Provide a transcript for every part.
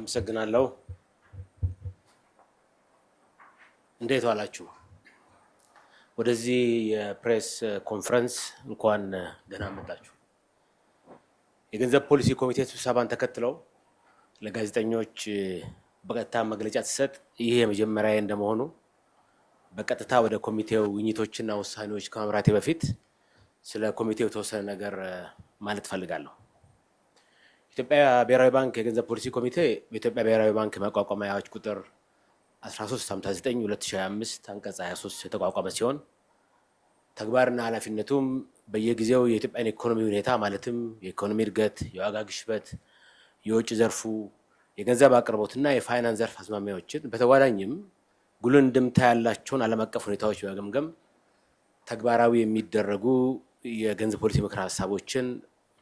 አመሰግናለሁ። እንዴት ዋላችሁ? ወደዚህ የ press conference እንኳን ደህና መጣችሁ። የገንዘብ ፖሊሲ ኮሚቴ ስብሰባን ተከትለው ለጋዜጠኞች በቀጥታ መግለጫ ስሰጥ ይህ የመጀመሪያ እንደመሆኑ በቀጥታ ወደ ኮሚቴው ውይይቶችና ውሳኔዎች ከማምራቴ በፊት ስለ ኮሚቴው የተወሰነ ነገር ማለት እፈልጋለሁ። ኢትዮጵያ ብሔራዊ ባንክ የገንዘብ ፖሊሲ ኮሚቴ በኢትዮጵያ ብሔራዊ ባንክ ማቋቋሚያ አዋጅ ቁጥር 1359 2025 አንቀጽ 23 የተቋቋመ ሲሆን፣ ተግባርና ኃላፊነቱም በየጊዜው የኢትዮጵያን ኢኮኖሚ ሁኔታ ማለትም የኢኮኖሚ እድገት፣ የዋጋ ግሽበት፣ የወጪ ዘርፉ፣ የገንዘብ አቅርቦትና የፋይናንስ ዘርፍ አዝማሚያዎችን፣ በተጓዳኝም ጉልህ እንድምታ ያላቸውን ዓለም አቀፍ ሁኔታዎች በመገምገም ተግባራዊ የሚደረጉ የገንዘብ ፖሊሲ ምክረ ሀሳቦችን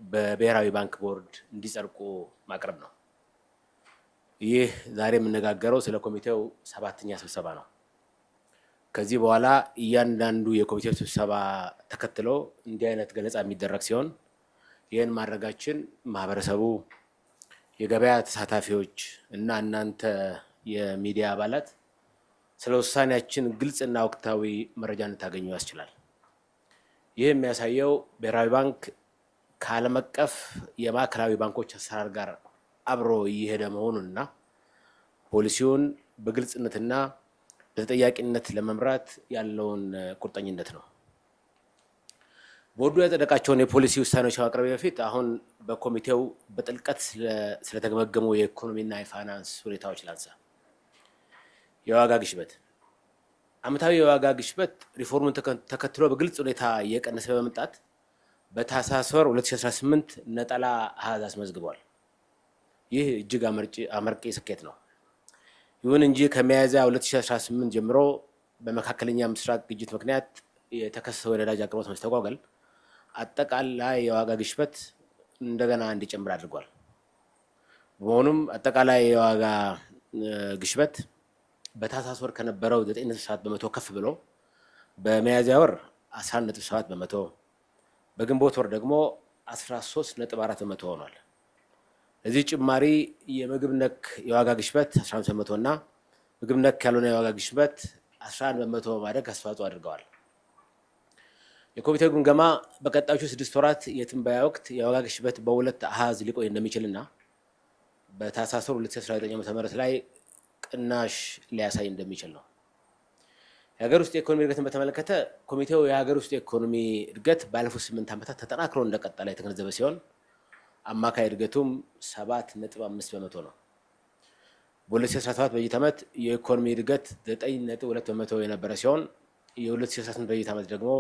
በብሔራዊ ባንክ ቦርድ እንዲጸድቁ ማቅረብ ነው። ይህ ዛሬ የምነጋገረው ስለ ኮሚቴው ሰባተኛ ስብሰባ ነው። ከዚህ በኋላ እያንዳንዱ የኮሚቴው ስብሰባ ተከትሎ እንዲህ አይነት ገለጻ የሚደረግ ሲሆን፣ ይህን ማድረጋችን ማህበረሰቡ፣ የገበያ ተሳታፊዎች እና እናንተ የሚዲያ አባላት ስለ ውሳኔያችን ግልጽና ወቅታዊ መረጃ እንድታገኙ ያስችላል። ይህ የሚያሳየው ብሔራዊ ባንክ ከዓለም አቀፍ የማዕከላዊ ባንኮች አሰራር ጋር አብሮ እየሄደ መሆኑንና ፖሊሲውን በግልጽነትና በተጠያቂነት ለመምራት ያለውን ቁርጠኝነት ነው። ቦርዱ ያጸደቃቸውን የፖሊሲ ውሳኔዎች ከማቅረቤ በፊት አሁን በኮሚቴው በጥልቀት ስለተገመገሙ የኢኮኖሚና የፋይናንስ ሁኔታዎች ላንሳ። የዋጋ ግሽበት። ዓመታዊ የዋጋ ግሽበት ሪፎርሙን ተከትሎ በግልጽ ሁኔታ እየቀነሰ በመምጣት በታህሳስ ወር 2018 ነጠላ አሃዝ አስመዝግቧል። ይህ እጅግ አመርቂ ስኬት ነው። ይሁን እንጂ ከሚያዝያ 2018 ጀምሮ በመካከለኛ ምስራቅ ግጭት ምክንያት የተከሰተው የነዳጅ አቅርቦት መስተጓጎል አጠቃላይ የዋጋ ግሽበት እንደገና እንዲጨምር አድርጓል። በመሆኑም አጠቃላይ የዋጋ ግሽበት በታህሳስ ወር ከነበረው 9.7% ከፍ ብሎ በሚያዝያ ወር 11.7%፣ በግንቦት ወር ደግሞ 13.4% ሆኗል። ለዚህ ጭማሪ የምግብ ነክ የዋጋ ግሽበት 15% እና ምግብ ነክ ያልሆነ የዋጋ ግሽበት 11% በማደግ አስተዋጽኦ አድርገዋል። የኮሚቴው ግምገማ በቀጣዮቹ 6 ወራት የትንበያ ወቅት የዋጋ ግሽበት በሁለት አሃዝ ሊቆይ እንደሚችልና በታህሳስ ወር 2019 ዓ.ም ላይ ቅናሽ ሊያሳይ እንደሚችል ነው። የሀገር ውስጥ የኢኮኖሚ እድገትን በተመለከተ ኮሚቴው የሀገር ውስጥ የኢኮኖሚ እድገት ባለፉት 8 ዓመታት ተጠናክሮ እንደቀጠለ የተገነዘበ ሲሆን፣ አማካይ እድገቱም 7.5% ነው። በ2017 በጀት ዓመት የኢኮኖሚ እድገት 9.2% የነበረ ሲሆን፣ የ2018 በጀት ዓመት ደግሞ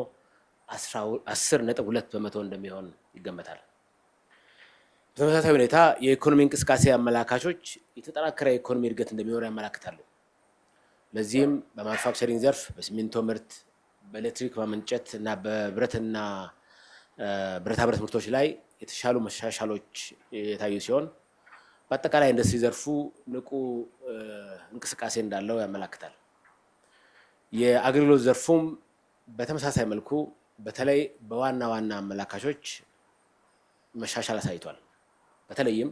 10.2% እንደሚሆን ይገመታል። በተመሳሳይ ሁኔታ የኢኮኖሚ እንቅስቃሴ አመላካቾች የተጠናከረ የኢኮኖሚ እድገት እንደሚኖር ያመላክታሉ። ለዚህም በማኑፋክቸሪንግ ዘርፍ፣ በሲሚንቶ ምርት፣ በኤሌክትሪክ ማመንጨት እና በብረትና ብረታ ብረት ምርቶች ላይ የተሻሉ መሻሻሎች የታዩ ሲሆን፣ በአጠቃላይ ኢንዱስትሪ ዘርፉ ንቁ እንቅስቃሴ እንዳለው ያመላክታል። የአገልግሎት ዘርፉም በተመሳሳይ መልኩ በተለይ በዋና ዋና አመላካቾች መሻሻል አሳይቷል። በተለይም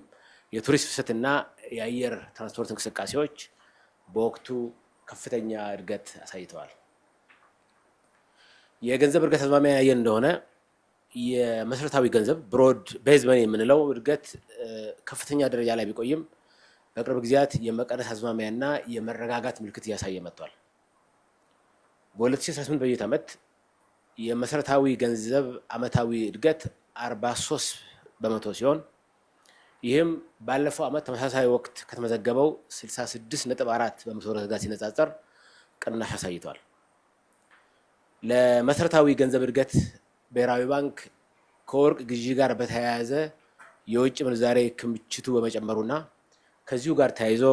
የቱሪስት ፍሰትና የአየር ትራንስፖርት እንቅስቃሴዎች በወቅቱ ከፍተኛ እድገት አሳይተዋል። የገንዘብ እድገት አዝማሚያ ያየን እንደሆነ የመሰረታዊ ገንዘብ broad base money የምንለው እድገት ከፍተኛ ደረጃ ላይ ቢቆይም፣ በቅርብ ጊዜያት የመቀነስ አዝማሚያና የመረጋጋት ምልክት እያሳየ መጥቷል። በ2018 በጀት ዓመት የመሰረታዊ ገንዘብ ዓመታዊ እድገት 43% ሲሆን፣ ይህም ባለፈው ዓመት ተመሳሳይ ወቅት ከተመዘገበው 66.4% እድገት ጋር ሲነጻጸር ቅናሽ አሳይቷል። ለመሰረታዊ ገንዘብ እድገት ብሔራዊ ባንክ ከወርቅ ግዢ ጋር በተያያዘ የውጭ ምንዛሬ ክምችቱ በመጨመሩና ከዚሁ ጋር ተያይዞ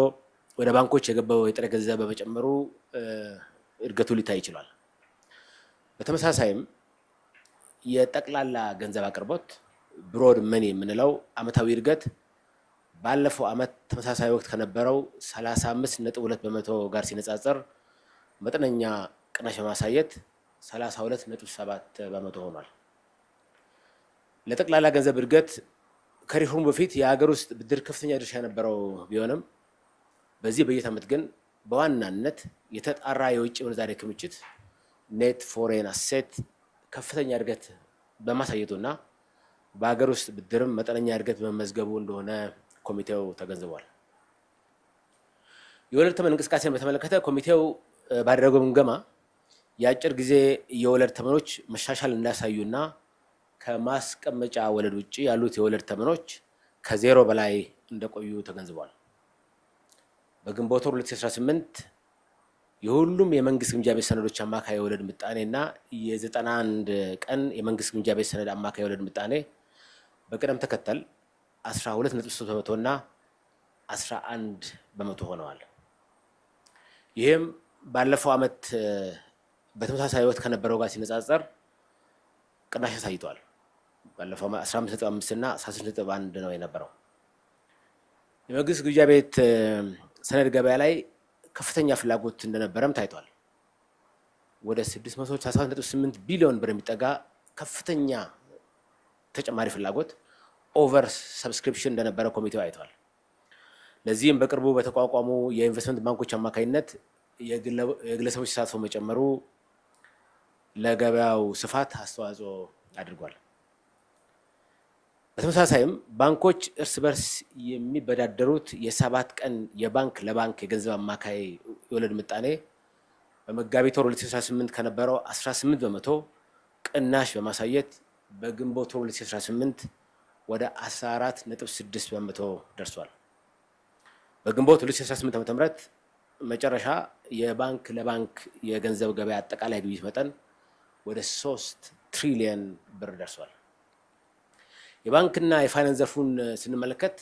ወደ ባንኮች የገባው የጥሬ ገንዘብ በመጨመሩ እድገቱ ሊታይ ይችላል። በተመሳሳይም የጠቅላላ ገንዘብ አቅርቦት broad money የምንለው ዓመታዊ እድገት ባለፈው ዓመት ተመሳሳይ ወቅት ከነበረው 35.2% ጋር ሲነጻጸር መጠነኛ ቅናሽ በማሳየት 32.7% ሆኗል። ለጠቅላላ ገንዘብ እድገት ከሪፎርሙ በፊት የሀገር ውስጥ ብድር ከፍተኛ ድርሻ የነበረው ቢሆንም፣ በዚህ በጀት ዓመት ግን በዋናነት የተጣራ የውጭ ምንዛሬ ክምችት net foreign asset ከፍተኛ እድገት በማሳየቱና በሀገር ውስጥ ብድርም መጠነኛ እድገት በመመዝገቡ እንደሆነ ኮሚቴው ተገንዝቧል። የወለድ ተመን እንቅስቃሴን በተመለከተ ኮሚቴው ባደረገው ግምገማ የአጭር ጊዜ የወለድ ተመኖች መሻሻል እንዳሳዩና ከማስቀመጫ ወለድ ውጭ ያሉት የወለድ ተመኖች ከዜሮ በላይ እንደቆዩ ተገንዝቧል። በግንቦት ወር 2018 የሁሉም የመንግስት ግምጃ ቤት ሰነዶች አማካይ የወለድ ምጣኔ እና የ91 ቀን የመንግስት ግምጃ ቤት ሰነድ አማካይ የወለድ ምጣኔ በቅደም ተከተል 12.3 በመቶ እና 11% ሆነዋል። ይህም ባለፈው ዓመት በተመሳሳይ ወቅት ከነበረው ጋር ሲነጻጸር ቅናሽ አሳይቷል። ባለፈው 15.5 እና 16.1 ነው የነበረው። የመንግስት ግምጃ ቤት ሰነድ ገበያ ላይ ከፍተኛ ፍላጎት እንደነበረም ታይቷል። ወደ 667.8 ቢሊዮን ብር የሚጠጋ ከፍተኛ ተጨማሪ ፍላጎት over subscription እንደነበረ ኮሚቴው አይቷል። ለዚህም በቅርቡ በተቋቋሙ የኢንቨስትመንት ባንኮች አማካኝነት የግለሰቦች ተሳትፎ መጨመሩ ለገበያው ስፋት አስተዋጽኦ አድርጓል። በተመሳሳይም ባንኮች እርስ በርስ የሚበዳደሩት የ7 ቀን የባንክ ለባንክ የገንዘብ አማካይ የወለድ ምጣኔ በመጋቢት ወር 2018 ከነበረው 18% ቅናሽ በማሳየት በግንቦት ወር 2018 ወደ 14.6% ደርሷል። በግንቦት 2018 ዓ.ም መጨረሻ የባንክ ለባንክ የገንዘብ ገበያ አጠቃላይ ግብይት መጠን ወደ 3 ትሪሊየን ብር ደርሷል። የባንክና የፋይናንስ ዘርፉን ስንመለከት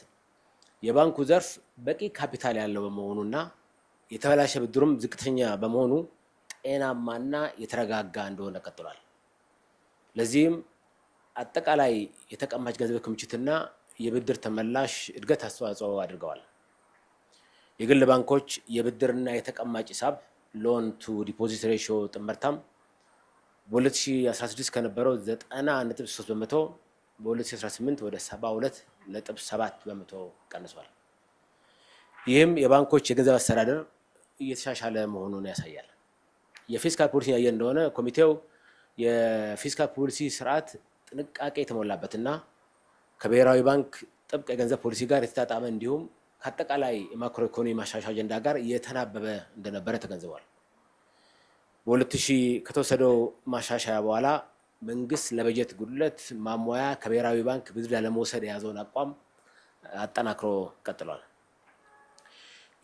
የባንኩ ዘርፍ በቂ ካፒታል ያለው በመሆኑና የተበላሸ ብድሩም ዝቅተኛ በመሆኑ ጤናማና የተረጋጋ እንደሆነ ቀጥሏል። ለዚህም አጠቃላይ የተቀማጭ ገንዘብ ክምችትና የብድር ተመላሽ እድገት አስተዋጽኦ አድርገዋል። የግል ባንኮች የብድርና የተቀማጭ ሂሳብ loan to deposit ratio ጥመርታም በ2016 ከነበረው 90.3% በ2018 ወደ 72.7% ቀንሷል። ይህም የባንኮች የገንዘብ አስተዳደር እየተሻሻለ መሆኑን ያሳያል። የ fiscal ፖሊሲ ያየ እንደሆነ ኮሚቴው የ fiscal ፖሊሲ ስርዓት ጥንቃቄ የተሞላበትና ከብሔራዊ ባንክ ጥብቅ የገንዘብ ፖሊሲ ጋር የተጣጣመ እንዲሁም ከአጠቃላይ የማክሮ ኢኮኖሚ ማሻሻያ አጀንዳ ጋር የተናበበ እንደነበረ ተገንዝቧል። በ2000 ከተወሰደው ማሻሻያ በኋላ መንግስት ለበጀት ጉድለት ማሟያ ከብሔራዊ ባንክ ብድር ላለመውሰድ የያዘውን አቋም አጠናክሮ ቀጥሏል።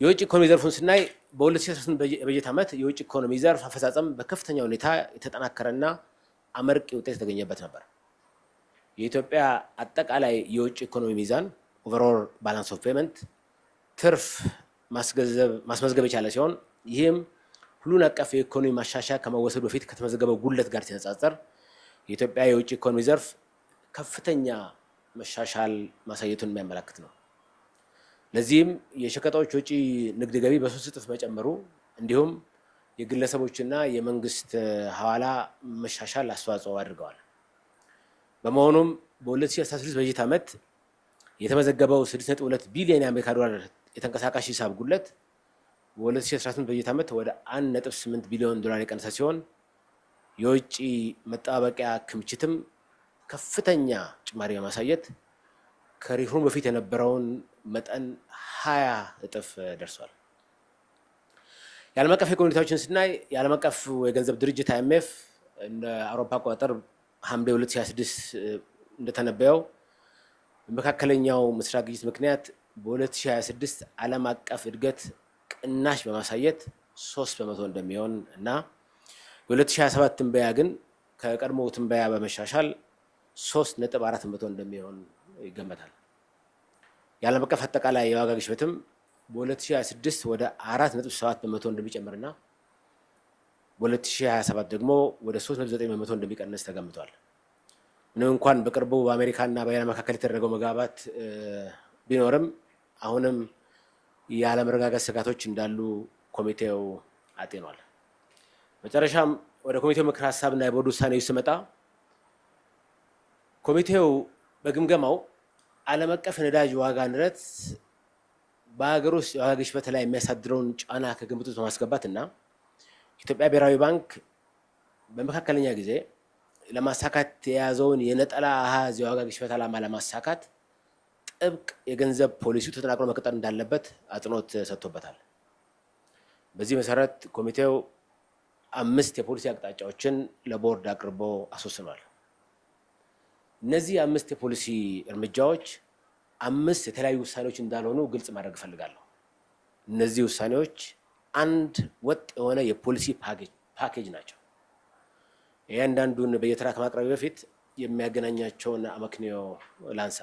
የውጭ ኢኮኖሚ ዘርፉን ስናይ በ2018 በጀት ዓመት የውጭ ኢኮኖሚ ዘርፍ አፈጻጸም በከፍተኛ ሁኔታ የተጠናከረና አመርቂ ውጤት የተገኘበት ነበር። የኢትዮጵያ አጠቃላይ የውጭ ኢኮኖሚ ሚዛን overall balance of payment ትርፍ ማስመዝገብ የቻለ ሲሆን፣ ይህም ሁሉን አቀፍ የኢኮኖሚ ማሻሻያ ከመወሰዱ በፊት ከተመዘገበው ጉድለት ጋር ሲነጻጸር የኢትዮጵያ የውጭ ኢኮኖሚ ዘርፍ ከፍተኛ መሻሻል ማሳየቱን የሚያመላክት ነው። ለዚህም የሸቀጦች ወጪ ንግድ ገቢ በ3 እጥፍ መጨመሩ እንዲሁም የግለሰቦችና የመንግስት ሐዋላ መሻሻል አስተዋጽኦ አድርገዋል። በመሆኑም በ2016 በጀት ዓመት የተመዘገበው 6.2 ቢሊዮን የአሜሪካ ዶላር የተንቀሳቃሽ ሂሳብ ጉድለት በ2018 በጀት ዓመት ወደ 1.8 ቢሊዮን ዶላር የቀነሰ ሲሆን፣ የውጭ መጠባበቂያ ክምችትም ከፍተኛ ጭማሪ በማሳየት ከሪፎርም በፊት የነበረውን መጠን 20 እጥፍ ደርሷል። የዓለም አቀፍ ኢኮኖሚ ሁኔታዎችን ስናይ የዓለም አቀፍ የገንዘብ ድርጅት IMF እንደ አውሮፓ አቆጣጠር ሐምሌ 2026 እንደተነበየው በመካከለኛው ምስራቅ ግጭት ምክንያት በ2026 ዓለም አቀፍ እድገት ቅናሽ በማሳየት 3% እንደሚሆን እና የ2027 ትንበያ ግን ከቀድሞ ትንበያ በመሻሻል 3.4% እንደሚሆን ይገመታል። የዓለም አቀፍ አጠቃላይ የዋጋ ግሽበትም በ2026 ወደ 4.7% እንደሚጨምርና በ2027 ደግሞ ወደ 3.9% እንደሚቀንስ ተገምቷል። ምንም እንኳን በቅርቡ በአሜሪካና በኢራን መካከል የተደረገው መግባባት ቢኖርም አሁንም የአለመረጋጋት ስጋቶች እንዳሉ ኮሚቴው አጤኗል። መጨረሻም ወደ ኮሚቴው ምክር ሀሳብና የቦርድ ውሳኔ ስመጣ ኮሚቴው በግምገማው ዓለም አቀፍ የነዳጅ ዋጋ ንረት በሀገር ውስጥ የዋጋ ግሽበት ላይ የሚያሳድረውን ጫና ከግምት ውስጥ በማስገባት እና ኢትዮጵያ ብሔራዊ ባንክ በመካከለኛ ጊዜ ለማሳካት የያዘውን የነጠላ አሃዝ የዋጋ ግሽበት ዓላማ ለማሳካት ጥብቅ የገንዘብ ፖሊሲው ተጠናክሮ መቀጠል እንዳለበት አጽንኦት ሰጥቶበታል። በዚህ መሰረት ኮሚቴው አምስት የፖሊሲ አቅጣጫዎችን ለቦርድ አቅርቦ አስወስኗል። እነዚህ አምስት የፖሊሲ እርምጃዎች አምስት የተለያዩ ውሳኔዎች እንዳልሆኑ ግልጽ ማድረግ እፈልጋለሁ። እነዚህ ውሳኔዎች አንድ ወጥ የሆነ የፖሊሲ ፓኬጅ ናቸው። እያንዳንዱን በየተራ ከማቅረቤ በፊት የሚያገናኛቸውን አመክንዮ ላንሳ።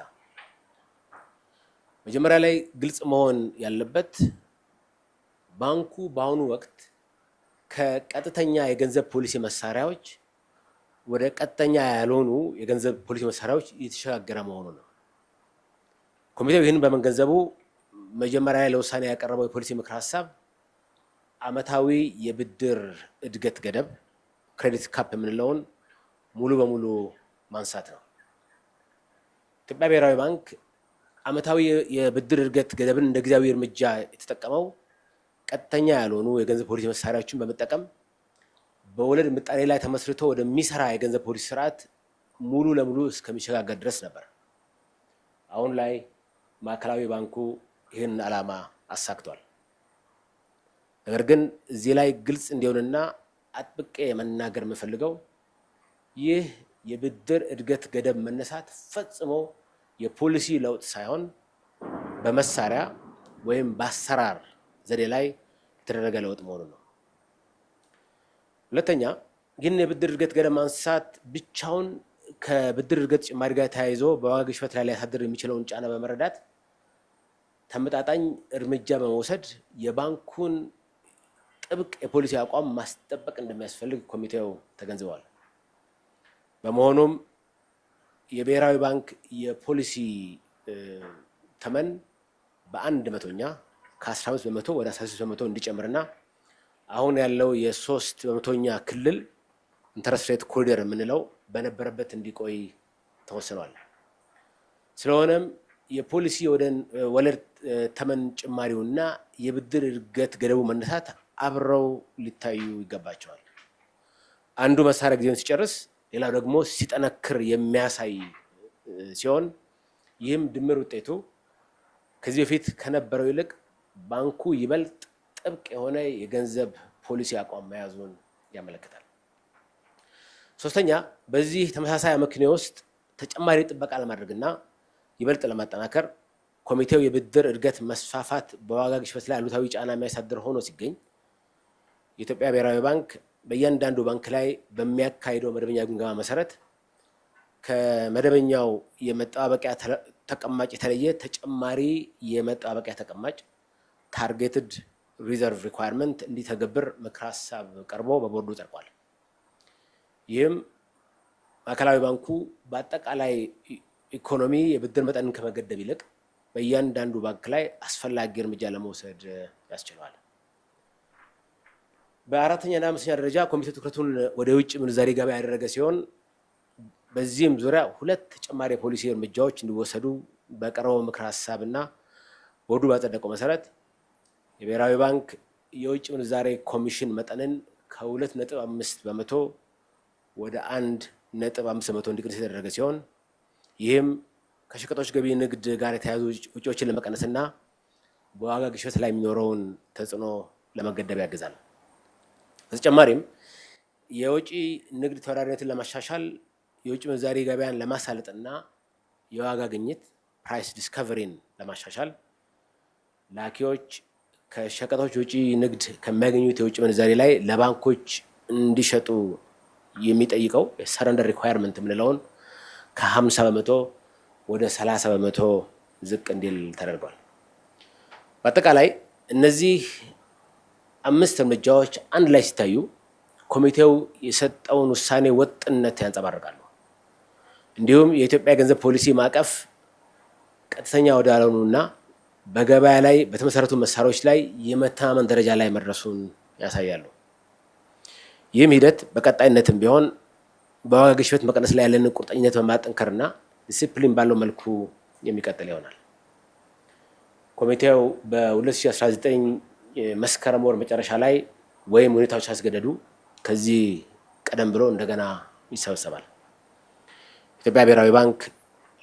መጀመሪያ ላይ ግልጽ መሆን ያለበት ባንኩ በአሁኑ ወቅት ከቀጥተኛ የገንዘብ ፖሊሲ መሳሪያዎች ወደ ቀጥተኛ ያልሆኑ የገንዘብ ፖሊሲ መሳሪያዎች እየተሸጋገረ መሆኑ ነው። ኮሚቴው ይህንን በመገንዘቡ መጀመሪያ ላይ ለውሳኔ ያቀረበው የፖሊሲ ምክር ሀሳብ ዓመታዊ የብድር እድገት ገደብ credit cap የምንለውን ሙሉ በሙሉ ማንሳት ነው። ኢትዮጵያ ብሔራዊ ባንክ ዓመታዊ የብድር እድገት ገደብን እንደ ጊዜያዊ እርምጃ የተጠቀመው ቀጥተኛ ያልሆኑ የገንዘብ ፖሊሲ መሳሪያዎችን በመጠቀም በወለድ ምጣኔ ላይ ተመስርቶ ወደሚሰራ የገንዘብ ፖሊሲ ስርዓት ሙሉ ለሙሉ እስከሚሸጋገር ድረስ ነበር። አሁን ላይ ማዕከላዊ ባንኩ ይህን ዓላማ አሳክቷል። ነገር ግን እዚህ ላይ ግልጽ እንዲሆንና አጥብቄ መናገር የምፈልገው ይህ የብድር እድገት ገደብ መነሳት ፈጽሞ የፖሊሲ ለውጥ ሳይሆን በመሳሪያ ወይም በአሰራር ዘዴ ላይ የተደረገ ለውጥ መሆኑን ነው። ሁለተኛ፣ ይህን የብድር እድገት ገደብ ማንሳት ብቻውን ከብድር እድገት ጭማሪ ጋር ተያይዞ በዋጋ ግሽበት ላይ ሊያሳድር የሚችለውን ጫና በመረዳት ተመጣጣኝ እርምጃ በመውሰድ የባንኩን ጥብቅ የፖሊሲ አቋም ማስጠበቅ እንደሚያስፈልግ ኮሚቴው ተገንዝበዋል። በመሆኑም የብሔራዊ ባንክ የፖሊሲ ተመን በአንድ መቶኛ ከ15% ወደ 16% እንዲጨምርና አሁን ያለው የ3 በመቶኛ ክልል interest rate corridor የምንለው በነበረበት እንዲቆይ ተወስኗል። ስለሆነም የፖሊሲ ወለድ ተመን ጭማሪውና የብድር እድገት ገደቡ መነሳት አብረው ሊታዩ ይገባቸዋል። አንዱ መሳሪያ ጊዜውን ሲጨርስ ሌላው ደግሞ ሲጠነክር የሚያሳይ ሲሆን፣ ይህም ድምር ውጤቱ ከዚህ በፊት ከነበረው ይልቅ ባንኩ ይበልጥ ጥብቅ የሆነ የገንዘብ ፖሊሲ አቋም መያዙን ያመለክታል። ሶስተኛ፣ በዚህ ተመሳሳይ አመክንዮ ውስጥ ተጨማሪ ጥበቃ ለማድረግና ይበልጥ ለማጠናከር ኮሚቴው የብድር እድገት መስፋፋት በዋጋ ግሽበት ላይ አሉታዊ ጫና የሚያሳድር ሆኖ ሲገኝ የኢትዮጵያ ብሔራዊ ባንክ በእያንዳንዱ ባንክ ላይ በሚያካሂደው መደበኛ ግምገማ መሰረት ከመደበኛው የመጠባበቂያ ተቀማጭ የተለየ ተጨማሪ የመጠባበቂያ ተቀማጭ targeted reserve requirement እንዲተገብር ምክር ሀሳብ ቀርቦ በቦርዱ ጸድቋል። ይህም ማዕከላዊ ባንኩ በአጠቃላይ ኢኮኖሚ የብድር መጠንን ከመገደብ ይልቅ በእያንዳንዱ ባንክ ላይ አስፈላጊ እርምጃ ለመውሰድ ያስችለዋል። በአራተኛና አምስተኛ ደረጃ ኮሚቴው ትኩረቱን ወደ ውጭ ምንዛሪ ገበያ ያደረገ ሲሆን፣ በዚህም ዙሪያ ሁለት ተጨማሪ የፖሊሲ እርምጃዎች እንዲወሰዱ በቀረበው ምክር ሀሳብና ቦርዱ ባጸደቀው መሰረት የብሔራዊ ባንክ የውጭ ምንዛሬ ኮሚሽን መጠንን ከ2.5% ወደ 1.5% እንዲቀንስ የተደረገ ሲሆን፣ ይህም ከሸቀጦች ገቢ ንግድ ጋር የተያያዙ ወጪዎችን ለመቀነስና በዋጋ ግሽበት ላይ የሚኖረውን ተጽዕኖ ለመገደብ ያግዛል። በተጨማሪም የወጪ ንግድ ተወዳዳሪነትን ለማሻሻል፣ የውጭ ምንዛሪ ገበያን ለማሳለጥና የዋጋ ግኝት price discovery ን ለማሻሻል ላኪዎች ከሸቀጦች ውጪ ንግድ ከሚያገኙት የውጭ ምንዛሪ ላይ ለባንኮች እንዲሸጡ የሚጠይቀው የ surrender requirement የምንለውን ከ50% ወደ 30% ዝቅ እንዲል ተደርጓል። በአጠቃላይ እነዚህ አምስት እርምጃዎች አንድ ላይ ሲታዩ ኮሚቴው የሰጠውን ውሳኔ ወጥነት ያንጸባርቃሉ። እንዲሁም የኢትዮጵያ የገንዘብ ፖሊሲ ማዕቀፍ ቀጥተኛ ወዳልሆኑና በገበያ ላይ በተመሰረቱ መሳሪያዎች ላይ የመተማመን ደረጃ ላይ መድረሱን ያሳያሉ። ይህም ሂደት በቀጣይነትም ቢሆን በዋጋ ግሽበት መቀነስ ላይ ያለንን ቁርጠኝነት በማጠንከርና ዲሲፕሊን ባለው መልኩ የሚቀጥል ይሆናል። ኮሚቴው በ2019 መስከረም ወር መጨረሻ ላይ ወይም ሁኔታዎች ካስገደዱ ከዚህ ቀደም ብሎ እንደገና ይሰበሰባል። ኢትዮጵያ ብሔራዊ ባንክ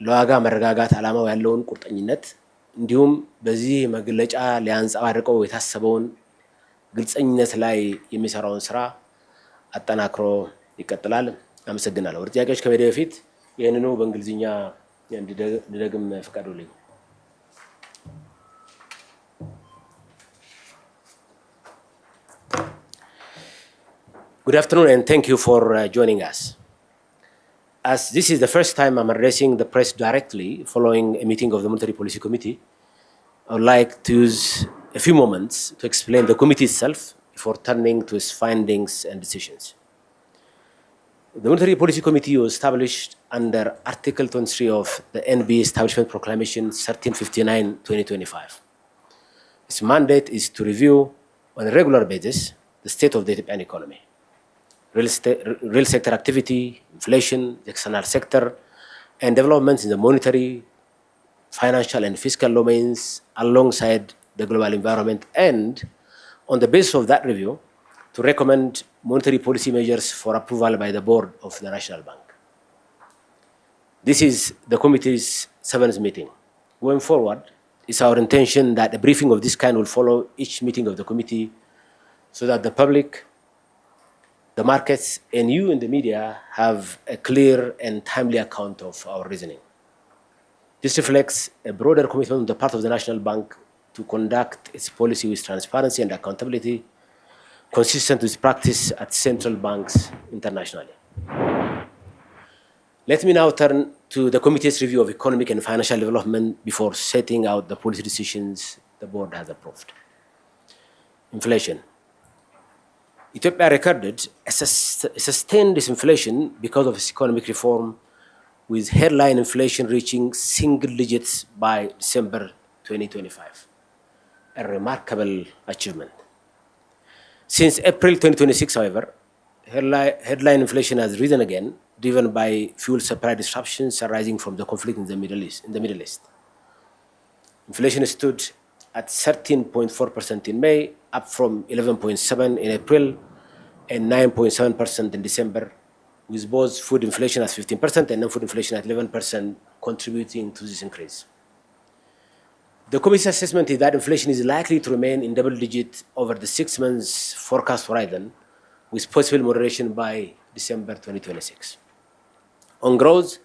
ለዋጋ መረጋጋት ዓላማው ያለውን ቁርጠኝነት እንዲሁም በዚህ መግለጫ ሊያንጸባርቀው የታሰበውን ግልፀኝነት ላይ የሚሰራውን ስራ አጠናክሮ ይቀጥላል። አመሰግናለሁ። ወደ ጥያቄዎች ከመሄዴ በፊት ይህንኑ በእንግሊዝኛ እንድደግም ፍቀዱልኝ። Good afternoon and thank you for joining us. As this is the first time I'm addressing the press directly following a meeting of the Monetary Policy Committee, I would like to use a few moments to explain the committee itself before turning to its findings and decisions. The Monetary Policy Committee was established under Article 23 of the NBE Establishment Proclamation 1359-2025. Its mandate is to review on a regular basis the state of the Ethiopian economy, real sector activity, inflation, the external sector, and developments in the monetary, financial, and fiscal domains alongside the global environment, and on the basis of that review, to recommend monetary policy measures for approval by the board of the National Bank. This is the committee's seventh meeting. Going forward, it's our intention that a briefing of this kind will follow each meeting of the committee so that the public, the markets, and you in the media have a clear and timely account of our reasoning. This reflects a broader commitment on the part of the National Bank to conduct its policy with transparency and accountability, consistent with practice at central banks internationally. Let me now turn to the committee's review of economic and financial development before setting out the policy decisions the board has approved. Inflation. Ethiopia recorded a sustained disinflation because of its economic reform, with headline inflation reaching single digits by December 2025, a remarkable achievement. Since April 2026, however, headline inflation has risen again, driven by fuel supply disruptions arising from the conflict in the Middle East. In the Middle East. Inflation stood at 13.4% in May, up from 11.7 in April and 9.7% in December, with both food inflation at 15% and non-food inflation at 11% contributing to this increase. The committee's assessment is that inflation is likely to remain in double digit over the 6 months forecast horizon, with possible moderation by December 2026. On growth,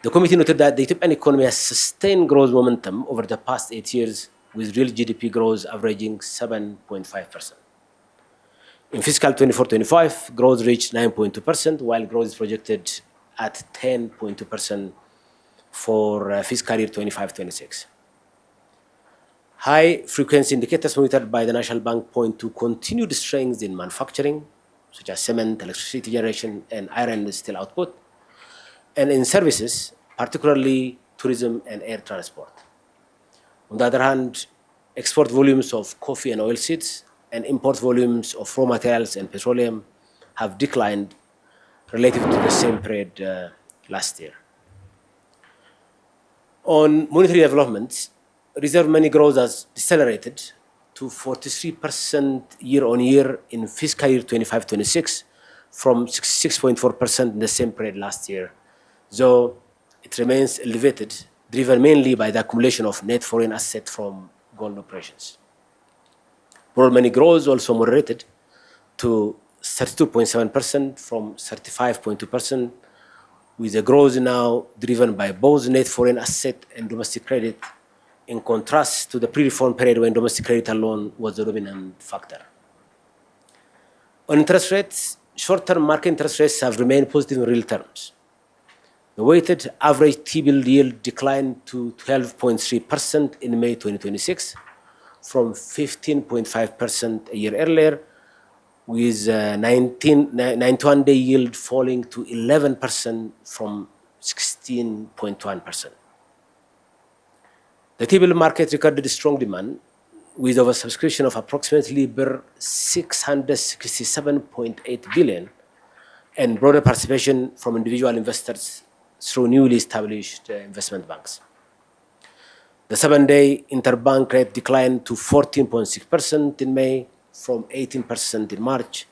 the committee noted that the Ethiopian economy has sustained growth momentum over the past 8 years, with real GDP growth averaging 7.5%. In fiscal 24-25, growth reached 9.2%, while growth is projected at 10.2% for fiscal year 25-26. High frequency indicators monitored by the National Bank point to continued strength in manufacturing, such as cement, electricity generation, and iron and steel output, and in services, particularly tourism and air transport. On the other hand, export volumes of coffee and oilseeds and import volumes of raw materials and petroleum have declined relative to the same period last year. On monetary developments, reserve money growth has decelerated to 43% year on year in fiscal year 25-26 from 66.4% in the same period last year, though it remains elevated, driven mainly by the accumulation of net foreign asset from gold operations. Borrowed money growth also moderated to 32.7% from 35.2%, with the growth now driven by both net foreign asset and domestic credit, in contrast to the pre-reform period when domestic credit alone was the dominant factor. On interest rates, short-term market interest rates have remained positive in real terms. The weighted average T-bill yield declined to 12.3% in May 2026 from 15.5% a year earlier, with 91-day yield falling to 11% from 16.1%. The T-bill market recorded strong demand, with oversubscription of approximately birr 667.8 billion and broader participation from individual investors through newly established investment banks. The 7-day interbank rate declined to 14.6% in May from 18% in March,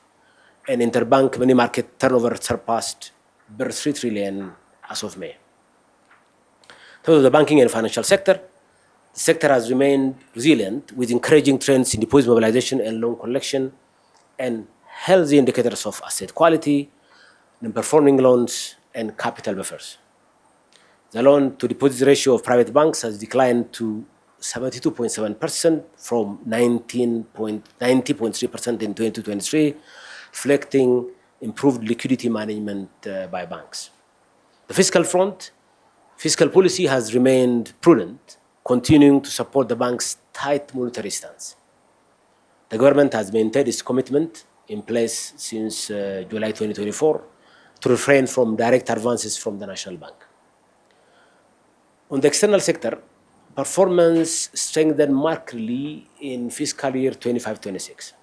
and interbank money market turnover surpassed birr 3 trillion as of May. So the banking and financial sector, the sector has remained resilient with encouraging trends in deposit mobilization and loan collection and healthy indicators of asset quality, non-performing loans, and capital buffers. The loan to deposit ratio of private banks has declined to 72.7% from 90.3% in 2023, reflecting improved liquidity management by banks. The fiscal front, fiscal policy has remained prudent, continuing to support the bank's tight monetary stance. The government has maintained its commitment in place since July 2024 to refrain from direct advances from the National Bank. On the external sector, performance strengthened markedly in fiscal year 25-26.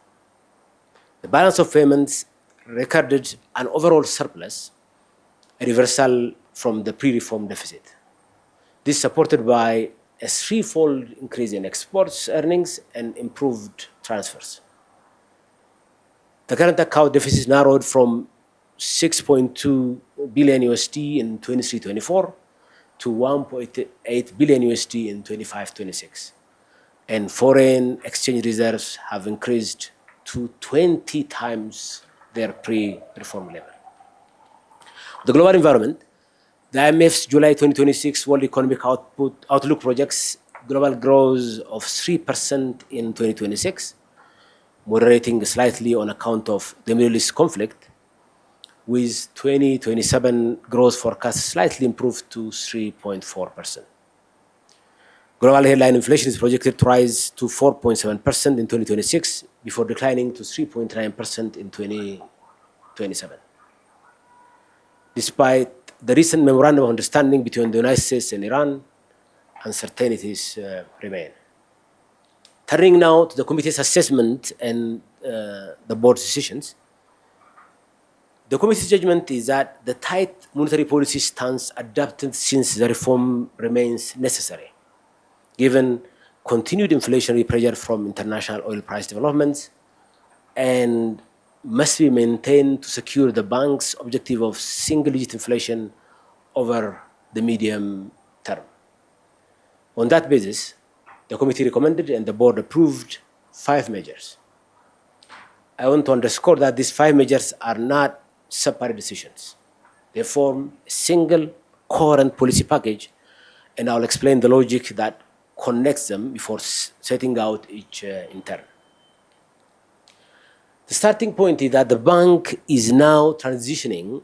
The balance of payments recorded an overall surplus, a reversal from the pre-reform deficit. This supported by a threefold increase in exports earnings and improved transfers. The current account deficit narrowed from 6.2 billion USD in 23-24 to 1.8 billion USD in 25-26. And foreign exchange reserves have increased to 20 times their pre-reform level. The global environment, the IMF's July 2026 World Economic Outlook projects global growth of 3% in 2026, moderating slightly on account of the Middle East conflict, with 2027 growth forecast slightly improved to 3.4%. Global headline inflation is projected to rise to 4.7% in 2026 before declining to 3.9% in 2027. Despite the recent memorandum of understanding between the United States and Iran, uncertainties remain. Turning now to the committee's assessment and the board's decisions, the committee's judgment is that the tight monetary policy stance adopted since the reform remains necessary, given continued inflationary pressure from international oil price developments, and must be maintained to secure the bank's objective of single-digit inflation over the medium term. On that basis, the committee recommended and the board approved 5 measures. I want to underscore that these 5 measures are not separate decisions. They form a single coherent policy package, and I'll explain the logic that connects them before setting out each in turn. The starting point is that the bank is now transitioning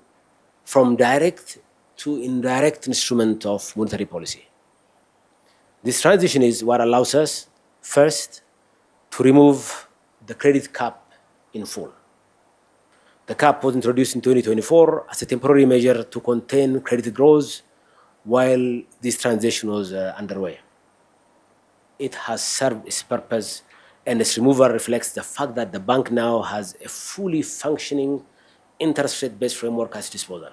from direct to indirect instrument of monetary policy. This transition is what allows us, first, to remove the credit cap in full. The cap was introduced in 2024 as a temporary measure to contain credit growth while this transition was underway. It has served its purpose, and its removal reflects the fact that the bank now has a fully functioning interest rate-based framework at its disposal.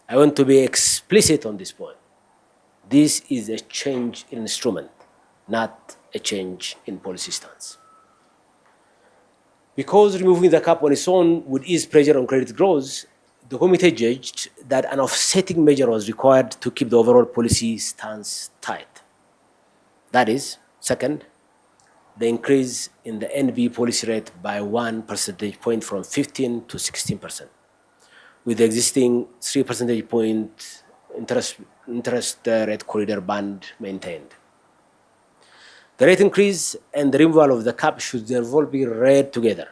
I want to be explicit on this point. This is a change in instrument, not a change in policy stance. Because removing the cap on its own would ease pressure on credit growth, the committee judged that an offsetting measure was required to keep the overall policy stance tight. That is, second, the increase in the NBE policy rate by 1 percentage point from 15 to 16%, with the existing 3 percentage point interest rate corridor band maintained. The rate increase and the removal of the cap should therefore be read together.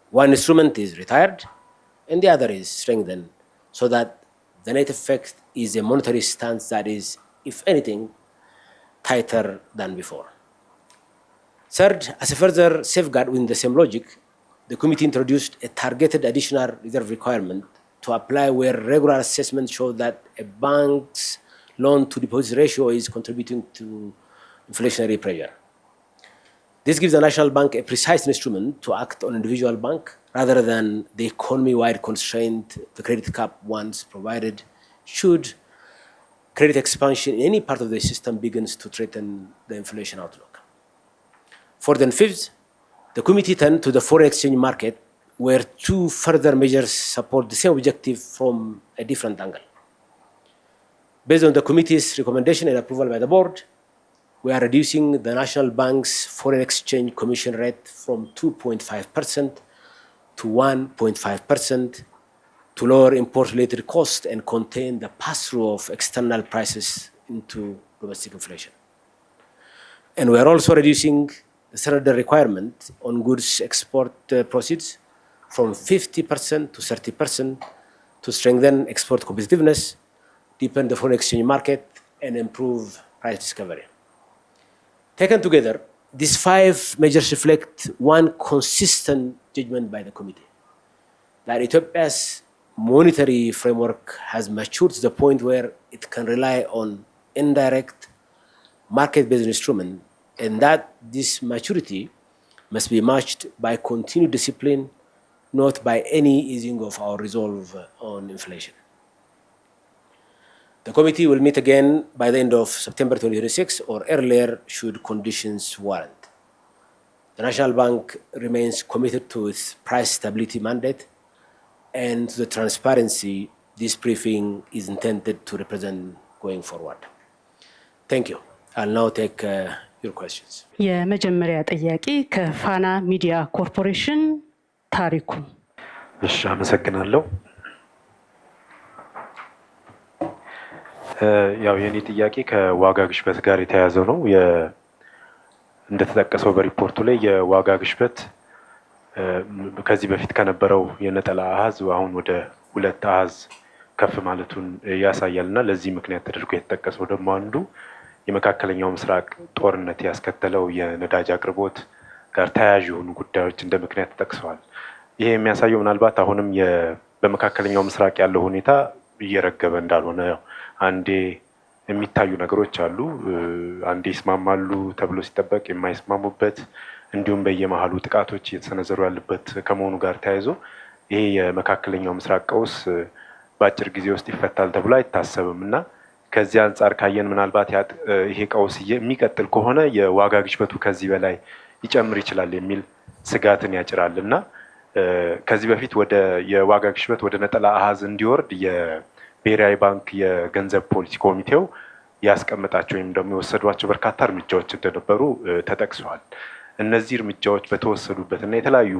One instrument is retired and the other is strengthened, so that the net effect is a monetary stance that is, if anything, tighter than before. Third, as a further safeguard within the same logic, the committee introduced a targeted additional reserve requirement to apply where regular assessment shows that a bank's loan-to-deposit ratio is contributing to inflationary pressure. This gives the National Bank a precise instrument to act on individual bank rather than the economy-wide constraint the credit cap once provided should Credit expansion in any part of the system begins to threaten the inflation outlook. Fourth and fifth, the committee turned to the foreign exchange market, where two further measures support the same objective from a different angle. Based on the committee's recommendation and approval by the board, we are reducing the National Bank's foreign exchange commission rate from 2.5% to 1.5% to lower import-related costs and contain the pass-through of external prices into domestic inflation. And we are also reducing the surrender requirement on goods export proceeds from 50% to 30% to strengthen export competitiveness, deepen the foreign exchange market, and improve price discovery. Taken together, these five measures reflect one consistent judgment by the committee: that Ethiopia's monetary framework has matured to the point where it can rely on indirect market-based instrument, and that this maturity must be matched by continued discipline, not by any easing of our resolve on inflation. The committee will meet again by the end of September 2026 or earlier should conditions warrant. The National Bank remains committed to its price stability mandate and to the transparency this briefing is intended to represent going forward. Thank you. I'll now take your questions. የመጀመሪያ ጥያቄ ከፋና ሚዲያ ኮርፖሬሽን ታሪኩ። እሺ፣ አመሰግናለሁ። ያው የኔ ጥያቄ ከዋጋ ግሽበት ጋር የተያያዘ ነው። እንደተጠቀሰው በሪፖርቱ ላይ የዋጋ ግሽበት ከዚህ በፊት ከነበረው የነጠላ አሃዝ አሁን ወደ ሁለት አሃዝ ከፍ ማለቱን ያሳያል። እና ለዚህ ምክንያት ተደርጎ የተጠቀሰው ደግሞ አንዱ የመካከለኛው ምስራቅ ጦርነት ያስከተለው የነዳጅ አቅርቦት ጋር ተያያዥ የሆኑ ጉዳዮች እንደ ምክንያት ተጠቅሰዋል። ይሄ የሚያሳየው ምናልባት አሁንም በመካከለኛው ምስራቅ ያለው ሁኔታ እየረገበ እንዳልሆነ፣ አንዴ የሚታዩ ነገሮች አሉ። አንዴ ይስማማሉ ተብሎ ሲጠበቅ የማይስማሙበት፣ እንዲሁም በየመሀሉ ጥቃቶች እየተሰነዘሩ ያሉበት ከመሆኑ ጋር ተያይዞ ይሄ የመካከለኛው ምስራቅ ቀውስ በአጭር ጊዜ ውስጥ ይፈታል ተብሎ አይታሰብም። እና ከዚህ አንጻር ካየን ምናልባት ይሄ ቀውስ የሚቀጥል ከሆነ የዋጋ ግሽበቱ ከዚህ በላይ ሊጨምር ይችላል የሚል ስጋትን ያጭራል። እና ከዚህ በፊት ወደ የዋጋ ግሽበት ወደ ነጠላ አሃዝ እንዲወርድ የብሔራዊ ባንክ የገንዘብ ፖሊሲ ኮሚቴው ያስቀመጣቸው ወይም ደግሞ የወሰዷቸው በርካታ እርምጃዎች እንደነበሩ ተጠቅሰዋል። እነዚህ እርምጃዎች በተወሰዱበት እና የተለያዩ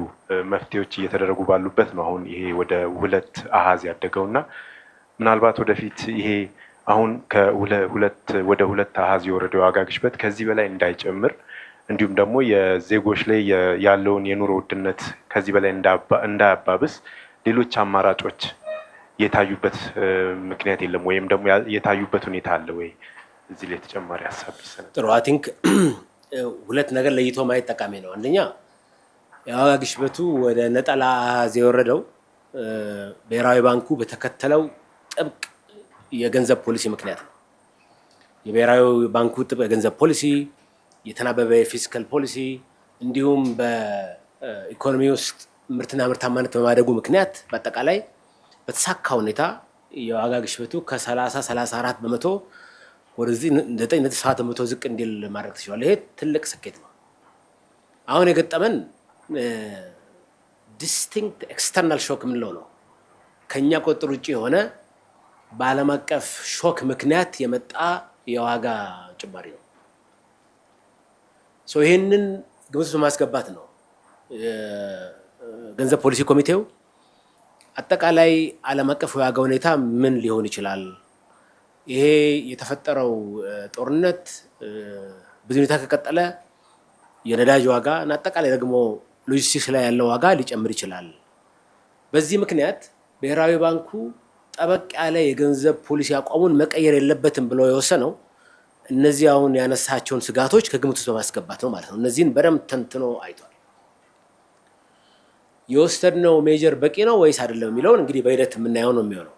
መፍትሄዎች እየተደረጉ ባሉበት ነው አሁን ይሄ ወደ ሁለት አሃዝ ያደገው። እና ምናልባት ወደፊት ይሄ አሁን ከሁለት ወደ ሁለት አሃዝ የወረደው የዋጋ ግሽበት ከዚህ በላይ እንዳይጨምር፣ እንዲሁም ደግሞ የዜጎች ላይ ያለውን የኑሮ ውድነት ከዚህ በላይ እንዳያባብስ ሌሎች አማራጮች የታዩበት ምክንያት የለም ወይም ደግሞ የታዩበት ሁኔታ አለ ወይ? እዚህ ላይ ተጨማሪ ሀሳብ ቢሰጥ። ጥሩ፣ I think ሁለት ነገር ለይቶ ማየት ጠቃሚ ነው። አንደኛ፣ የዋጋ ግሽበቱ ወደ ነጠላ አሃዝ የወረደው ብሔራዊ ባንኩ በተከተለው ጥብቅ የገንዘብ ፖሊሲ ምክንያት ነው። የብሔራዊ ባንኩ ጥብቅ የገንዘብ ፖሊሲ፣ የተናበበ የ fiscal policy፣ እንዲሁም በኢኮኖሚ ውስጥ ምርትና ምርታማነት በማደጉ ምክንያት በአጠቃላይ በተሳካ ሁኔታ የዋጋ ግሽበቱ ከ30 34% ወደ 9.7% ዝቅ እንዲል ማድረግ ተችሏል። ይሄ ትልቅ ስኬት ነው። አሁን የገጠመን distinct external shock የምንለው ነው። ከኛ ቁጥጥር ውጭ የሆነ በዓለም አቀፍ shock ምክንያት የመጣ የዋጋ ጭማሪ ነው። ይህንን ግምት ውስጥ በማስገባት ነው ገንዘብ ፖሊሲ ኮሚቴው አጠቃላይ ዓለም አቀፍ የዋጋ ሁኔታ ምን ሊሆን ይችላል፣ ይሄ የተፈጠረው ጦርነት በዚህ ሁኔታ ከቀጠለ የነዳጅ ዋጋ እና አጠቃላይ ደግሞ ሎጂስቲክስ ላይ ያለው ዋጋ ሊጨምር ይችላል። በዚህ ምክንያት ብሔራዊ ባንኩ ጠበቅ ያለ የገንዘብ ፖሊሲ አቋሙን መቀየር የለበትም ብሎ የወሰነው እነዚህ አሁን ያነሳቸውን ስጋቶች ከግምት ውስጥ በማስገባት ነው ማለት ነው። እነዚህን በደንብ ተንትኖ አይቷል። የወሰድነው measure በቂ ነው ወይስ አይደለም የሚለውን እንግዲህ በሂደት የምናየው ነው የሚሆነው።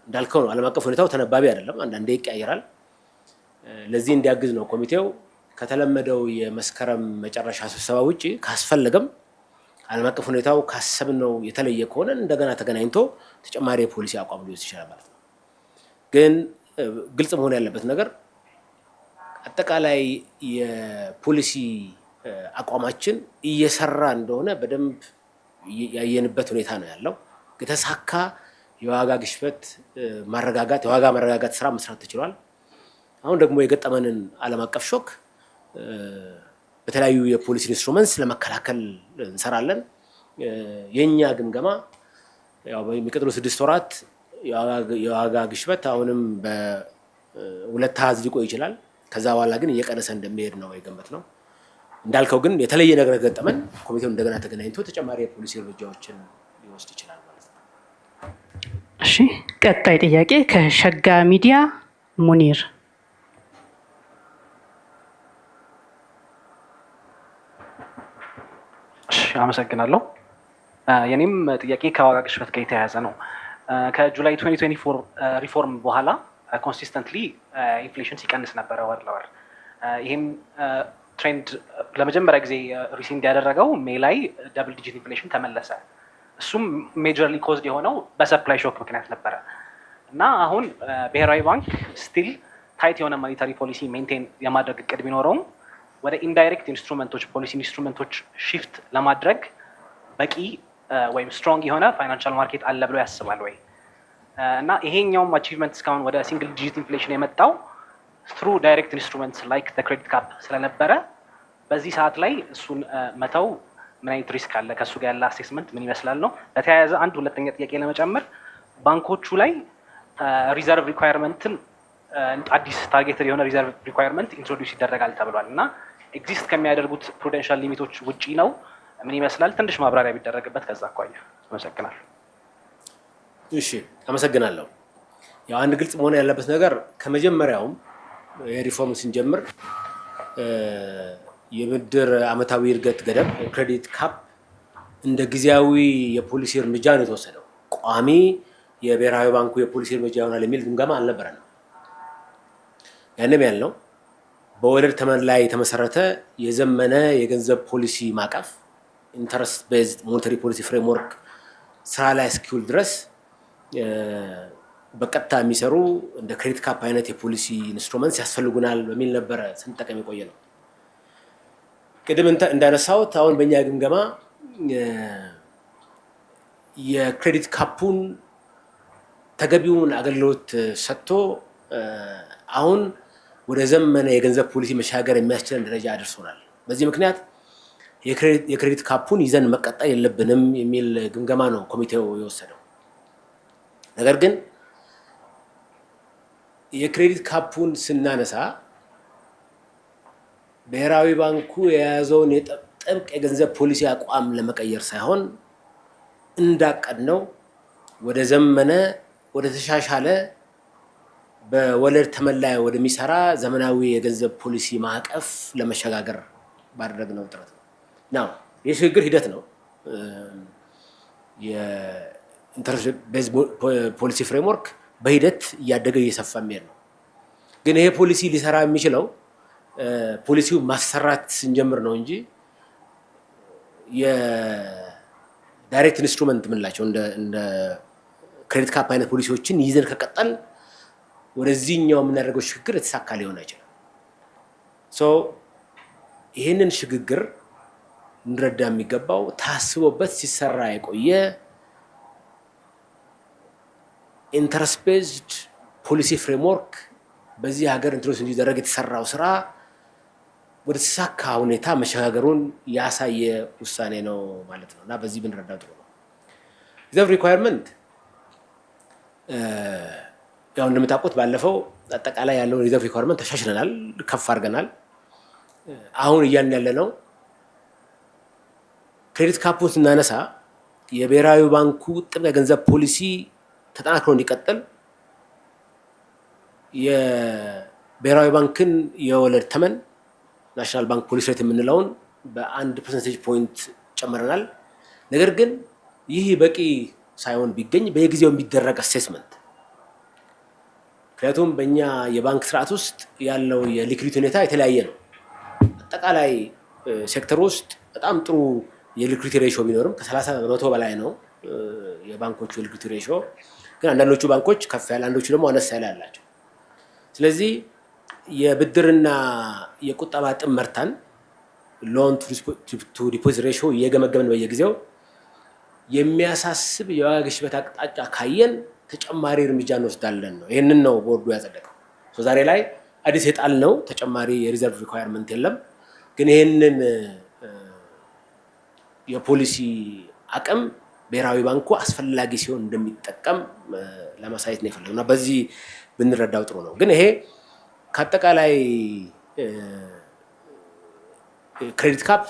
እንዳልከው ነው፣ ዓለም አቀፍ ሁኔታው ተነባቢ አይደለም፣ አንዳንዴ ይቀያየራል። ለዚህ እንዲያግዝ ነው ኮሚቴው ከተለመደው የመስከረም መጨረሻ ስብሰባ ውጭ ካስፈለገም ዓለም አቀፍ ሁኔታው ካሰብነው የተለየ ከሆነ እንደገና ተገናኝቶ ተጨማሪ የፖሊሲ አቋም ሊወስድ ይችላል ማለት ነው። ግን ግልጽ መሆን ያለበት ነገር አጠቃላይ የፖሊሲ አቋማችን እየሰራ እንደሆነ በደንብ ያየንበት ሁኔታ ነው ያለው። የተሳካ የዋጋ ግሽበት ማረጋጋት፣ የዋጋ መረጋጋት ስራ መስራት ተችሏል። አሁን ደግሞ የገጠመንን ዓለም አቀፍ shock በተለያዩ የፖሊሲ instruments ለመከላከል እንሰራለን። የእኛ ግምገማ ያው በሚቀጥሉ 6 ወራት የዋጋ ግሽበት አሁንም በሁለት አሃዝ ሊቆይ ይችላል። ከዛ በኋላ ግን እየቀነሰ እንደሚሄድ ነው የገመትነው። እንዳልከው ግን የተለየ ነገር ገጠመን ኮሚቴው እንደገና ተገናኝቶ ተጨማሪ የፖሊሲ እርምጃዎችን ሊወስድ ይችላል ማለት ነው። እሺ፣ ቀጣይ ጥያቄ ከሸጋ ሚዲያ ሙኒር። እሺ፣ አመሰግናለሁ። የኔም ጥያቄ ከዋጋ ግሽበት ጋር የተያያዘ ነው። ከ July 2024 ሪፎርም በኋላ consistently inflation ሲቀንስ ነበረ ወር ለወር። ይህም trend ለመጀመሪያ ጊዜ rescind ያደረገው May ላይ double digit inflation ተመለሰ። እሱም majorly caused የሆነው በ supply shock ምክንያት ነበረ። እና አሁን ብሔራዊ ባንክ still tight የሆነ monetary policy maintain የማድረግ እቅድ ቢኖረውም ወደ indirect instrument ኦች፣ policy instrument ኦች shift ለማድረግ በቂ ወይም strong የሆነ financial market አለ ብሎ ያስባል ወይ? እና ይሄኛውም achievement እስካሁን ወደ single digit inflation የመጣው through direct instruments like credit cap ስለነበረ በዚህ ሰዓት ላይ እሱን መተው ምን አይነት risk አለ? ከእሱ ጋር ያለ assessment ምን ይመስላል ነው። በተያያዘ አንድ ሁለተኛ ጥያቄ ለመጨመር፣ ባንኮቹ ላይ reserve requirement ን አዲስ targeted የሆነ reserve requirement introduce ይደረጋል ተብሏል እና exist ከሚያደርጉት prudential limit ኦች ውጪ ነው። ምን ይመስላል? ትንሽ ማብራሪያ ቢደረግበት ከዛ አኳያ። አመሰግናለሁ። እሺ፣ አመሰግናለሁ። ያው አንድ ግልጽ መሆን ያለበት ነገር ከመጀመሪያውም የሪፎርም ስንጀምር የብድር ዓመታዊ እድገት ገደብ credit cap እንደ ጊዜያዊ የፖሊሲ እርምጃ ነው የተወሰደው። ቋሚ የብሔራዊ ባንኩ የፖሊሲ እርምጃ ይሆናል የሚል ግምገማ አልነበረንም። ያንም ያልነው በወለድ ተመን ላይ የተመሰረተ የዘመነ የገንዘብ ፖሊሲ ማዕቀፍ interest based monetary policy framework ስራ ላይ እስኪውል ድረስ በቀጥታ የሚሰሩ እንደ credit cap አይነት የፖሊሲ instruments ያስፈልጉናል በሚል ነበረ ስንጠቀም የቆየ ነው። ቅድም እንዳነሳሁት አሁን በእኛ ግምገማ የ credit cap ኡን ተገቢውን አገልግሎት ሰጥቶ አሁን ወደ ዘመነ የገንዘብ ፖሊሲ መሻገር የሚያስችለን ደረጃ አድርሶናል። በዚህ ምክንያት የ credit cap ኡን ይዘን መቀጠል የለብንም የሚል ግምገማ ነው ኮሚቴው የወሰደው። ነገር ግን የ credit cap ኡን ስናነሳ ብሔራዊ ባንኩ የያዘውን የጥብቅ የገንዘብ ፖሊሲ አቋም ለመቀየር ሳይሆን እንዳቀድነው ወደ ዘመነ፣ ወደ ተሻሻለ፣ በወለድ ተመን ላይ ወደሚሰራ ዘመናዊ የገንዘብ ፖሊሲ ማዕቀፍ ለመሸጋገር ባደረግነው ጥረት ነው። Now የሽግግር ሂደት ነው። የ interest based policy framework በሂደት እያደገ እየሰፋ የሚሄድ ነው። ግን ይሄ ፖሊሲ ሊሰራ የሚችለው ፖሊሲው ማሰራት ስንጀምር ነው እንጂ የ direct instrument የምንላቸው እንደ credit cap አይነት ፖሊሲዎችን ይዘን ከቀጠልን ወደዚህኛው የምናደርገው ሽግግር የተሳካ ሊሆን አይችልም። So ይህንን ሽግግር እንረዳ የሚገባው ታስቦበት ሲሰራ የቆየ interest based policy framework በዚህ ሀገር introduce እንዲደረግ የተሰራው ስራ ወደ ተሳካ ሁኔታ መሸጋገሩን ያሳየ ውሳኔ ነው ማለት ነው እና በዚህ ብንረዳ ጥሩ ነው። Reserve requirement ያው እንደምታውቁት ባለፈው አጠቃላይ ያለውን reserve requirement ተሻሽለናል፣ ከፍ አድርገናል። አሁን እያልን ያለ ነው credit cap ኡን ስናነሳ የብሔራዊ ባንኩ ጥብቅ የገንዘብ ፖሊሲ ተጠናክሮ እንዲቀጥል የብሔራዊ ባንክን የወለድ ተመን national bank policy rate የምንለውን በ1 percentage point ጨምረናል። ነገር ግን ይህ በቂ ሳይሆን ቢገኝ በየጊዜው የሚደረግ assessment፣ ምክንያቱም በእኛ የባንክ ስርዓት ውስጥ ያለው የ liquidity ሁኔታ የተለያየ ነው። አጠቃላይ ሴክተር ውስጥ በጣም ጥሩ የ liquidity ratio ቢኖርም፣ ከ30% በላይ ነው የባንኮቹ የ liquidity ratio። ግን አንዳንዶቹ ባንኮች ከፍ ያለ፣ አንዳንዶቹ ደግሞ አነስ ያለ አላቸው። ስለዚህ የብድርና የቁጠባ ጥመርታን loan to deposit ratio እየገመገምን በየጊዜው የሚያሳስብ የዋጋ ግሽበት አቅጣጫ ካየን ተጨማሪ እርምጃ እንወስዳለን ነው። ይህንን ነው ቦርዱ ያጸደቀው። ዛሬ ላይ አዲስ የጣልነው ተጨማሪ የ reserve requirement የለም። ግን ይህንን የፖሊሲ አቅም ብሔራዊ ባንኩ አስፈላጊ ሲሆን እንደሚጠቀም ለማሳየት ነው የፈለግነው እና በዚህ ብንረዳው ጥሩ ነው። ግን ይሄ ከአጠቃላይ credit cap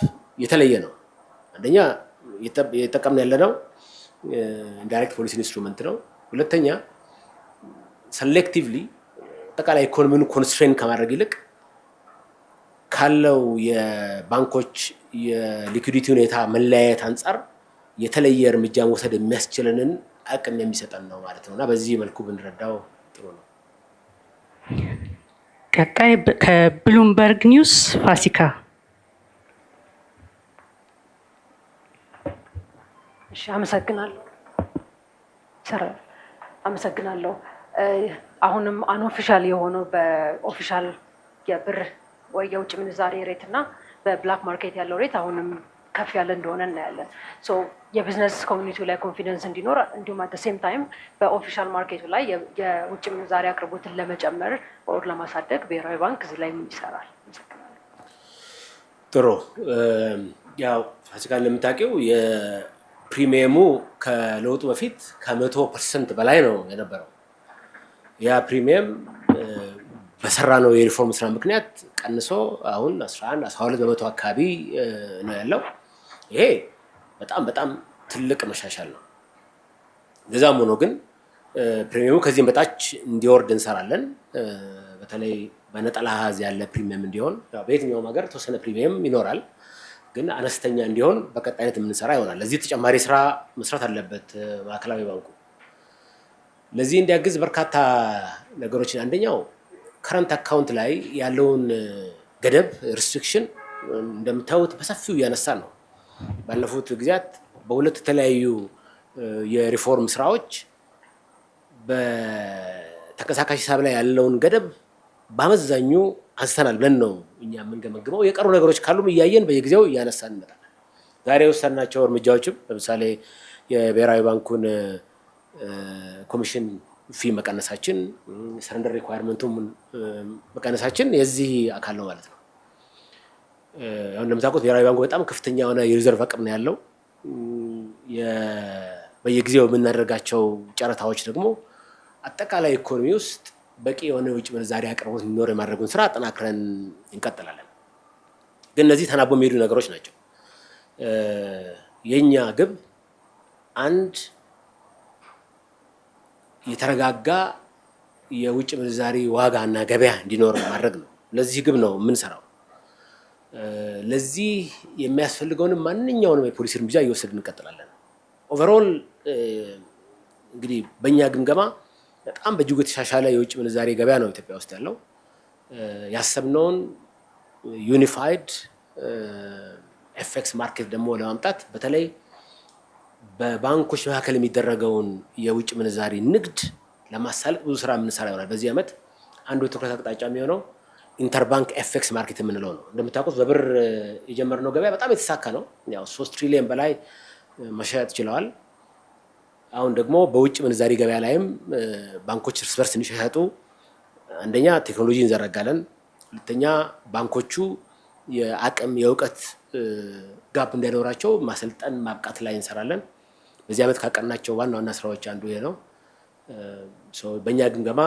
የተለየ ነው። አንደኛ እየተጠቀምን ያለነው indirect policy instrument ነው። ሁለተኛ selectively አጠቃላይ ኢኮኖሚውን constrain ከማድረግ ይልቅ ካለው የባንኮች የ liquidity ሁኔታ መለያየት አንጻር የተለየ እርምጃ መውሰድ የሚያስችለንን አቅም የሚሰጠን ነው ማለት ነው እና በዚህ መልኩ ብንረዳው ጥሩ ነው። ቀጣይ ከ Bloomberg News ፋሲካ። እሺ፣ አመሰግናለሁ። ይሰራል። አመሰግናለሁ። አሁንም unofficial የሆነው በ official የብር ወይ የውጭ ምንዛሬ rate እና በ black market ያለው rate አሁንም ከፍ ያለ እንደሆነ እናያለን። So የ business community ው ላይ confidence እንዲኖር እንዲሁም at same time በ official market ኡ ላይ የውጭ ምንዛሬ አቅርቦትን ለመጨመር or ለማሳደግ ብሔራዊ ባንክ እዚህ ላይ ምን ይሰራል? ጥሩ። ያው ፋሲካ፣ እንደምታውቂው የ premium ኡ ከለውጡ በፊት ከ100% በላይ ነው የነበረው። ያ premium በሰራነው የሪፎርም ስራ ምክንያት ቀንሶ አሁን 11 12% አካባቢ ነው ያለው። ይሄ በጣም በጣም ትልቅ መሻሻል ነው። እንደዛም ሆኖ ግን premium ኡ ከዚህም በታች እንዲወርድ እንሰራለን። በተለይ በነጠላ አሃዝ ያለ premium እንዲሆን፣ በየትኛውም ሀገር የተወሰነ premium ይኖራል፣ ግን አነስተኛ እንዲሆን በቀጣይነት የምንሰራ ይሆናል። ለዚህ ተጨማሪ ስራ መስራት አለበት ማዕከላዊ ባንኩ። ለዚህ እንዲያግዝ በርካታ ነገሮችን፣ አንደኛው current account ላይ ያለውን ገደብ restriction እንደምታዩት በሰፊው እያነሳን ነው። ባለፉት ጊዜያት በሁለት የተለያዩ የሪፎርም ስራዎች በተንቀሳቃሽ ሂሳብ ላይ ያለውን ገደብ በአመዛኙ አንስተናል ብለን ነው እኛ የምንገመግመው። የቀሩ ነገሮች ካሉም እያየን በየጊዜው እያነሳን እንመጣለን። ዛሬ የወሰድናቸው እርምጃዎችም ለምሳሌ የብሔራዊ ባንኩን commission fee መቀነሳችን፣ surrender requirement ኡን መቀነሳችን የዚህ አካል ነው ማለት ነው። እንደምታውቁት ብሔራዊ ባንኩ በጣም ከፍተኛ የሆነ የ reserve አቅም ነው ያለው። በየጊዜው የምናደርጋቸው ጨረታዎች ደግሞ አጠቃላይ ኢኮኖሚ ውስጥ በቂ የሆነ የውጭ ምንዛሪ አቅርቦት እንዲኖር የማድረጉን ስራ አጠናክረን እንቀጥላለን። ግን እነዚህ ተናቦ የሚሄዱ ነገሮች ናቸው። የእኛ ግብ አንድ የተረጋጋ የውጭ ምንዛሪ ዋጋና ገበያ እንዲኖር ማድረግ ነው። ለዚህ ግብ ነው የምንሰራው። ለዚህ የሚያስፈልገውንም ማንኛውንም የፖሊሲ እርምጃ እየወሰድን እንቀጥላለን። Overall እንግዲህ በእኛ ግምገማ በጣም በእጅጉ የተሻሻለ የውጭ ምንዛሬ ገበያ ነው ኢትዮጵያ ውስጥ ያለው። ያሰብነውን unified FX market ደግሞ ለማምጣት በተለይ በባንኮች መካከል የሚደረገውን የውጭ ምንዛሪ ንግድ ለማሳለጥ ብዙ ስራ የምንሰራ ይሆናል። በዚህ ዓመት አንዱ የትኩረት አቅጣጫ የሚሆነው interbank FX market የምንለው ነው። እንደምታውቁት በብር የጀመርነው ገበያ በጣም የተሳካ ነው። ያው 3 ትሪሊየን በላይ መሸጥ ችለዋል። አሁን ደግሞ በውጭ ምንዛሪ ገበያ ላይም ባንኮች እርስ በርስ እንዲሸጡ አንደኛ ቴክኖሎጂ እንዘረጋለን፣ ሁለተኛ ባንኮቹ የአቅም የእውቀት gap እንዳይኖራቸው ማሰልጠን ማብቃት ላይ እንሰራለን። በዚህ ዓመት ካቀድናቸው ዋና ዋና ስራዎች አንዱ ይሄ ነው። በእኛ ግምገማ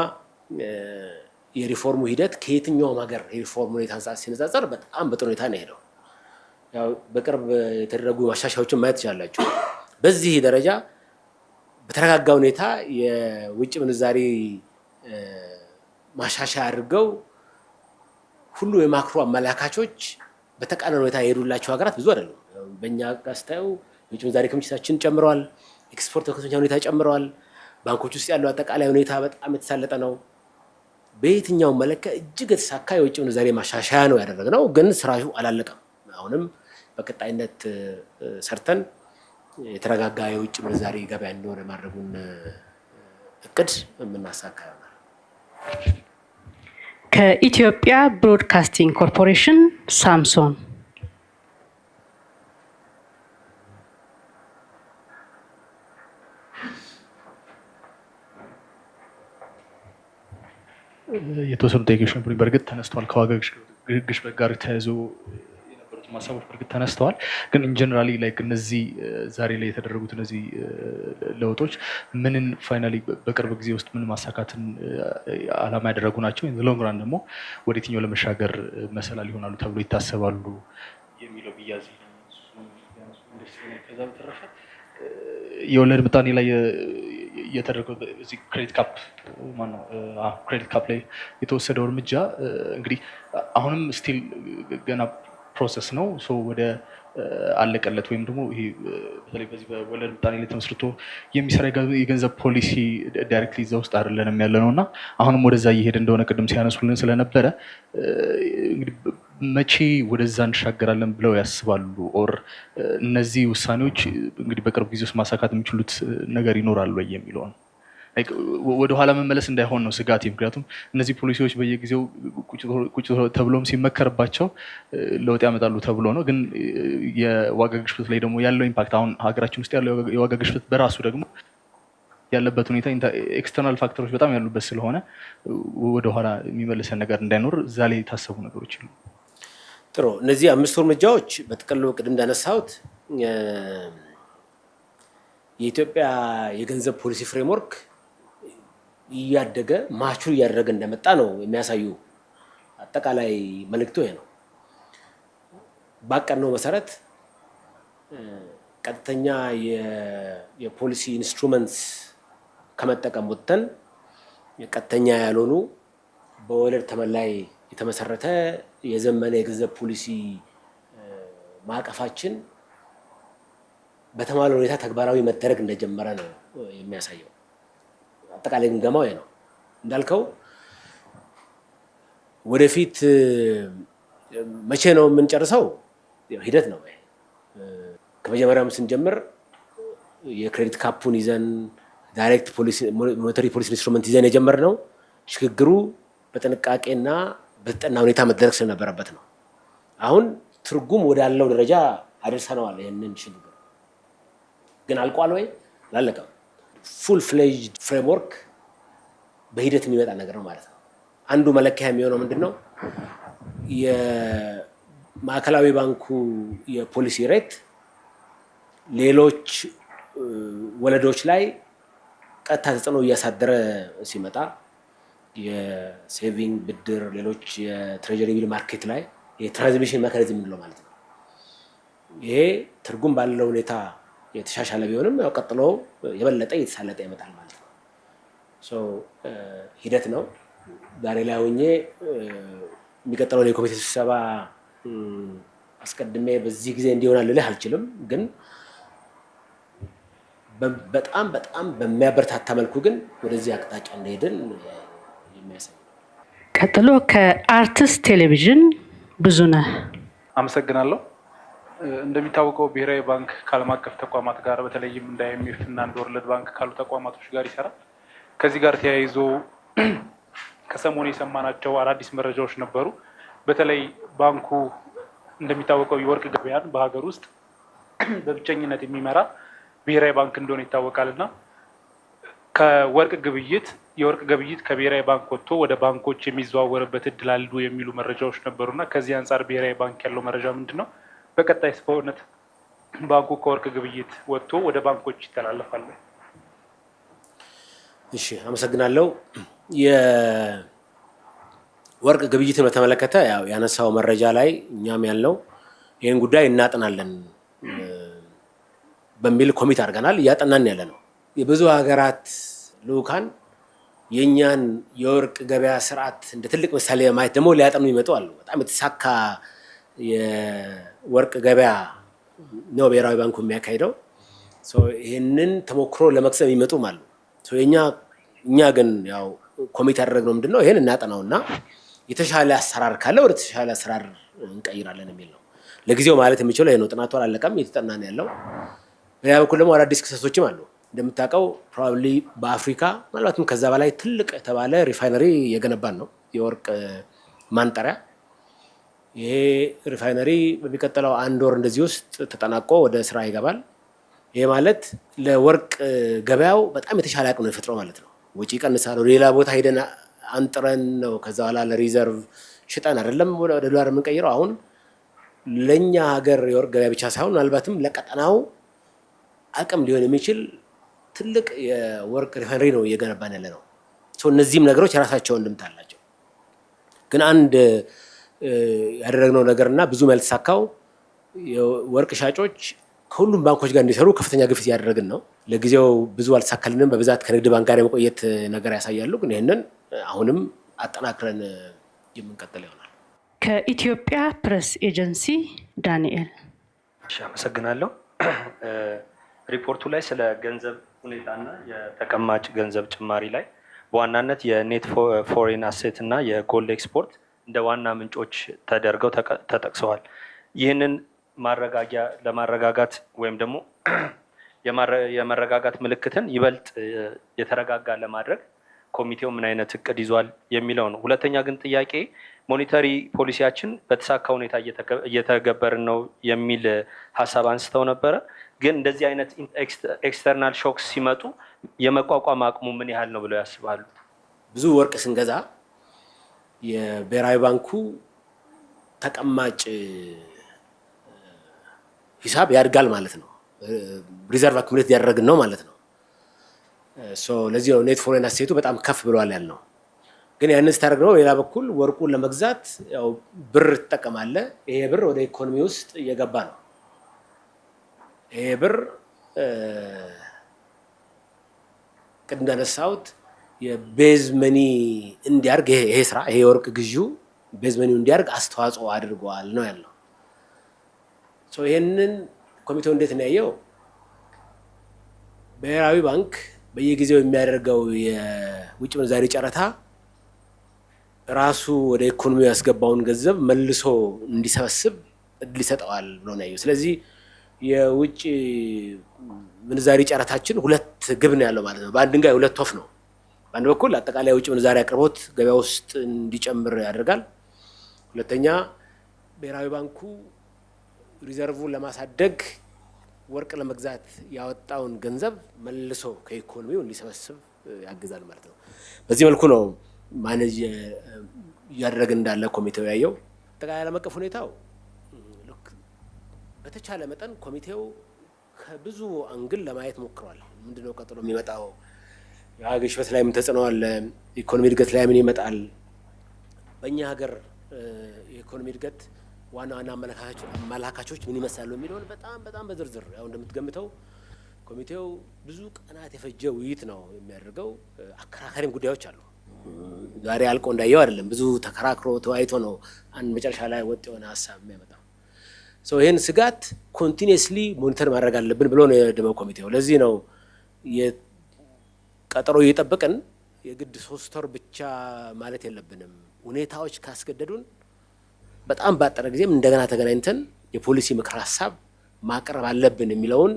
የሪፎርሙ ሂደት ከየትኛውም ሀገር የሪፎርም ሁኔታ አንጻር ሲነጻጸር በጣም በጥሩ ሁኔታ ነው የሄደው። ያው በቅርብ የተደረጉ ማሻሻያዎችን ማየት ትችላላችሁ። በዚህ ደረጃ በተረጋጋ ሁኔታ የውጭ ምንዛሪ ማሻሻያ አድርገው ሁሉ የ macro አመላካቾች በተቃነነ ሁኔታ የሄዱላቸው ሀገራት ብዙ አይደሉም። በእኛ ጋር ስታዩ የውጭ ምንዛሪ ክምችታችን ጨምረዋል። ኤክስፖርት በከፍተኛ ሁኔታ ጨምረዋል። ባንኮች ውስጥ ያለው አጠቃላይ ሁኔታ በጣም የተሳለጠ ነው። በየትኛውም መለኪያ እጅግ የተሳካ የውጭ ምንዛሬ ማሻሻያ ነው ያደረግነው። ግን ስራው አላለቀም። አሁንም በቀጣይነት ሰርተን የተረጋጋ የውጭ ምንዛሬ ገበያ እንዲኖር የማድረጉን እቅድ የምናሳካ ይሆናል። ከኢትዮጵያ ብሮድካስቲንግ ኮርፖሬሽን ሳምሶን። የተወሰኑ ጥያቄዎች ነበሩ። በእርግጥ ተነስተዋል። ከዋጋ ግሽበት ጋር ተያይዞ የነበሩት ሀሳቦች በእርግጥ ተነስተዋል። ግን in generally like እነዚህ ዛሬ ላይ የተደረጉት እነዚህ ለውጦች ምንን finally በቅርብ ጊዜ ውስጥ ምን ማሳካትን አላማ ያደረጉ ናቸው? Long run ደግሞ ወደ የትኛው ለመሻገር መሰላል ይሆናሉ ተብሎ ይታሰባሉ የሚለው ቢያዝ ከዛ በተረፈ የወለድ ምጣኔ ላይ የተደረገው እዚህ credit cap፣ ማነው፣ credit cap ላይ የተወሰደው እርምጃ እንግዲህ አሁንም still ገና process ነው። ወደ አለቀለት ወይም ደግሞ ይሄ በተለይ በዚህ በወለድ ምጣኔ ላይ ተመስርቶ የሚሰራ የገንዘብ ፖሊሲ directly እዛ ውስጥ አይደለንም ያለ ነው እና አሁንም ወደዛ እየሄደ እንደሆነ ቅድም ሲያነሱልን ስለነበረ እንግዲህ መቼ ወደዛ እንሻገራለን ብለው ያስባሉ? Or እነዚህ ውሳኔዎች እንግዲህ በቅርብ ጊዜ ውስጥ ማሳካት የሚችሉት ነገር ይኖራሉ ወይ የሚለው ነው። ወደኋላ መመለስ እንዳይሆን ነው ስጋቴ። ምክንያቱም እነዚህ ፖሊሲዎች በየጊዜው ቁጭ ተብሎም ሲመከርባቸው ለውጥ ያመጣሉ ተብሎ ነው። ግን የዋጋ ግሽበት ላይ ደግሞ ያለው impact፣ አሁን ሀገራችን ውስጥ ያለው የዋጋ ግሽበት በራሱ ደግሞ ያለበት ሁኔታ external factor ኦች በጣም ያሉበት ስለሆነ ወደኋላ የሚመልሰን ነገር እንዳይኖር እዛ ላይ የታሰቡ ነገሮች አሉ። ጥሩ። እነዚህ አምስቱ እርምጃዎች በጥቅሉ ቅድም እንዳነሳሁት የኢትዮጵያ የገንዘብ ፖሊሲ framework እያደገ mature እያደረገ እንደመጣ ነው የሚያሳዩ። አጠቃላይ መልእክቱ ይሄ ነው። ባቀድነው መሰረት ቀጥተኛ የ policy instruments ከመጠቀም ወጥተን ቀጥተኛ ያልሆኑ በወለድ ተመን ላይ የተመሰረተ የዘመነ የገንዘብ ፖሊሲ ማዕቀፋችን በተሟላ ሁኔታ ተግባራዊ መደረግ እንደጀመረ ነው የሚያሳየው። አጠቃላይ ግምገማው ይሄ ነው። እንዳልከው ወደፊት መቼ ነው የምንጨርሰው? ሂደት ነው። ከመጀመሪያውም ስንጀምር የ credit cap ኡን ይዘን direct monetary policy instrument ይዘን የጀመርነው ሽግግሩ በጥንቃቄና በተጠና ሁኔታ መደረግ ስለነበረበት ነው። አሁን ትርጉም ወዳለው ደረጃ አድርሰነዋል። ይህንን ሽግግር ግን አልቋል ወይ? አላለቀም። Full fledged framework በሂደት የሚመጣ ነገር ነው ማለት ነው። አንዱ መለኪያ የሚሆነው ምንድን ነው? የማዕከላዊ ባንኩ የ policy rate ሌሎች ወለዶች ላይ ቀጥታ ተጽዕኖ እያሳደረ ሲመጣ፣ የ saving ብድር፣ ሌሎች የ treasury bill market ላይ የ transmission mechanism የምንለው ማለት ነው። ይሄ ትርጉም ባለው ሁኔታ የተሻሻለ ቢሆንም ያው ቀጥሎ የበለጠ እየተሳለጠ ይመጣል ማለት ነው። ሂደት ነው። ዛሬ ላይ ሆኜ የሚቀጥለውን የኮሚቴ ስብሰባ አስቀድሜ በዚህ ጊዜ እንዲህ ይሆናል ልልህ አልችልም። ግን በጣም በጣም በሚያበረታታ መልኩ ግን ወደዚህ አቅጣጫ እንደሄድን የሚያሳይ ነው። ቀጥሎ ከአርትስ ቴሌቪዥን ብዙነህ። አመሰግናለሁ። እንደሚታወቀው ብሔራዊ ባንክ ከዓለም አቀፍ ተቋማት ጋር በተለይም እንደ IMF እና እንደ World Bank ካሉ ተቋማቶች ጋር ይሰራል። ከዚህ ጋር ተያይዞ ከሰሞኑ የሰማናቸው አዳዲስ መረጃዎች ነበሩ። በተለይ ባንኩ እንደሚታወቀው የወርቅ ገበያን በሀገር ውስጥ በብቸኝነት የሚመራ ብሔራዊ ባንክ እንደሆነ ይታወቃል እና ከወርቅ ግብይት የወርቅ ግብይት ከብሔራዊ ባንክ ወጥቶ ወደ ባንኮች የሚዘዋወርበት እድል አሉ የሚሉ መረጃዎች ነበሩ እና ከዚህ አንጻር ብሔራዊ ባንክ ያለው መረጃ ምንድን ነው? በቀጣይስ በእውነት ባንኩ ከወርቅ ግብይት ወጥቶ ወደ ባንኮች ይተላለፋል? እሺ፣ አመሰግናለሁ። የወርቅ ግብይትን በተመለከተ ያው ያነሳው መረጃ ላይ እኛም ያልነው ይህን ጉዳይ እናጥናለን በሚል commit አድርገናል። እያጠናን ያለ ነው። የብዙ ሀገራት ልዑካን የእኛን የወርቅ ገበያ ስርዓት እንደ ትልቅ ምሳሌ በማየት ደግሞ ሊያጠኑ ይመጡ አሉ። በጣም የተሳካ የወርቅ ገበያ ነው ብሔራዊ ባንኩ የሚያካሂደው። ይህንን ተሞክሮ ለመቅሰም የሚመጡም አሉ። እኛ ግን ያው commit ያደረግነው ምንድን ነው፣ ይህን እናጠናውና የተሻለ አሰራር ካለ ወደ ተሻለ አሰራር እንቀይራለን የሚል ነው። ለጊዜው ማለት የሚችለው ይሄ ነው። ጥናቱ አላለቀም፣ እየተጠና ነው ያለው። በሌላ በኩል ደግሞ አዳዲስ ክስተቶችም አሉ። እንደምታውቀው probably በአፍሪካ ምናልባትም ከዛ በላይ ትልቅ የተባለ refinery እየገነባን ነው። የወርቅ ማንጠሪያ። ይሄ refinery በሚቀጥለው አንድ ወር እንደዚህ ውስጥ ተጠናቆ ወደ ስራ ይገባል። ይሄ ማለት ለወርቅ ገበያው በጣም የተሻለ አቅም ነው የሚፈጥረው ማለት ነው። ወጪ ይቀንሳል። ወደ ሌላ ቦታ ሄደን አንጥረን ነው ከዛ በኋላ ለ reserve ሽጠን አይደለም ወደ ዶላር የምንቀይረው። አሁን ለእኛ ሀገር የወርቅ ገበያ ብቻ ሳይሆን ምናልባትም ለቀጠናው አቅም ሊሆን የሚችል ትልቅ የወርቅ refinery ነው እየገነባን ያለ ነው። እነዚህም ነገሮች የራሳቸው እንድምታ አላቸው። ግን አንድ ያደረግነው ነገርና ብዙም ያልተሳካው የወርቅ ሻጮች ከሁሉም ባንኮች ጋር እንዲሰሩ ከፍተኛ ግፊት እያደረግን ነው። ለጊዜው ብዙ አልተሳካልንም። በብዛት ከንግድ ባንክ ጋር የመቆየት ነገር ያሳያሉ። ግን ይህንን አሁንም አጠናክረን የምንቀጥል ይሆናል። ከኢትዮጵያ ፕሬስ ኤጀንሲ ዳንኤል። አመሰግናለሁ። ሪፖርቱ ላይ ስለ ገንዘብ ሁኔታና የተቀማጭ ገንዘብ ጭማሪ ላይ በዋናነት የ net foreign asset እና የ gold export እንደ ዋና ምንጮች ተደርገው ተጠቅሰዋል። ይህንን ማረጋጊያ ለማረጋጋት ወይም ደግሞ የመረጋጋት ምልክትን ይበልጥ የተረጋጋ ለማድረግ ኮሚቴው ምን አይነት እቅድ ይዟል የሚለው ነው። ሁለተኛ ግን ጥያቄ monetary ፖሊሲያችን በተሳካ ሁኔታ እየተገበርን ነው የሚል ሀሳብ አንስተው ነበረ። ግን እንደዚህ አይነት external shocks ሲመጡ የመቋቋም አቅሙ ምን ያህል ነው ብለው ያስባሉ? ብዙ ወርቅ ስንገዛ የብሔራዊ ባንኩ ተቀማጭ ሂሳብ ያድጋል ማለት ነው። Reserve accumulate እያደረግን ነው ማለት ነው። ለዚህ ነው net foreign asset ኡ በጣም ከፍ ብሏል ያልነው። ግን ያንን ስታደርግ ነው በሌላ በኩል ወርቁን ለመግዛት ያው ብር ትጠቀማለህ። ይሄ ብር ወደ ኢኮኖሚ ውስጥ እየገባ ነው። ይሄ ብር ቅድም እንዳነሳሁት የ base money እንዲያርግ፣ ይሄ ስራ፣ ይሄ የወርቅ ግዢው base money ው እንዲያርግ አስተዋጽኦ አድርገዋል ነው ያልነው። ይሄንን ኮሚቴው እንዴት ነው ያየው? ብሔራዊ ባንክ በየጊዜው የሚያደርገው የውጭ ምንዛሪ ጨረታ ራሱ ወደ ኢኮኖሚው ያስገባውን ገንዘብ መልሶ እንዲሰበስብ እድል ይሰጠዋል ብሎ ነው ያየው። ስለዚህ የውጭ ምንዛሪ ጨረታችን ሁለት ግብ ነው ያለው ማለት ነው። በአንድ ድንጋይ ሁለት ወፍ ነው። በአንድ በኩል አጠቃላይ የውጭ ምንዛሪ አቅርቦት ገበያ ውስጥ እንዲጨምር ያደርጋል። ሁለተኛ ብሔራዊ ባንኩ reserve ለማሳደግ ወርቅ ለመግዛት ያወጣውን ገንዘብ መልሶ ከኢኮኖሚው እንዲሰበስብ ያግዛል ማለት ነው። በዚህ መልኩ ነው manage እያደረግን እንዳለ ኮሚቴው ያየው። አጠቃላይ ዓለም አቀፍ ሁኔታው፣ በተቻለ መጠን ኮሚቴው ከብዙ angle ለማየት ሞክሯል። ምንድነው ቀጥሎ የሚመጣው? የዋጋ ግሽበት ላይ ምን ተጽዕኖ አለ? ኢኮኖሚ እድገት ላይ ምን ይመጣል? በእኛ ሀገር የኢኮኖሚ እድገት ዋና ዋና አመላካቾች ምን ይመስላሉ የሚለውን በጣም በጣም በዝርዝር፣ ያው እንደምትገምተው ኮሚቴው ብዙ ቀናት የፈጀ ውይይት ነው የሚያደርገው። አከራካሪም ጉዳዮች አሉ። ዛሬ አልቆ እንዳየው አይደለም። ብዙ ተከራክሮ ተወያይቶ ነው አንድ መጨረሻ ላይ ወጥ የሆነ ሀሳብ የሚያመጣው። ይህን ስጋት continuously monitor ማድረግ አለብን ብሎ ነው የደመደመው ኮሚቴው። ለዚህ ነው ቀጠሮ እየጠበቅን የግድ 3 ወር ብቻ ማለት የለብንም። ሁኔታዎች ካስገደዱን በጣም ባጠረ ጊዜም እንደገና ተገናኝተን የፖሊሲ ምክር ሀሳብ ማቅረብ አለብን የሚለውን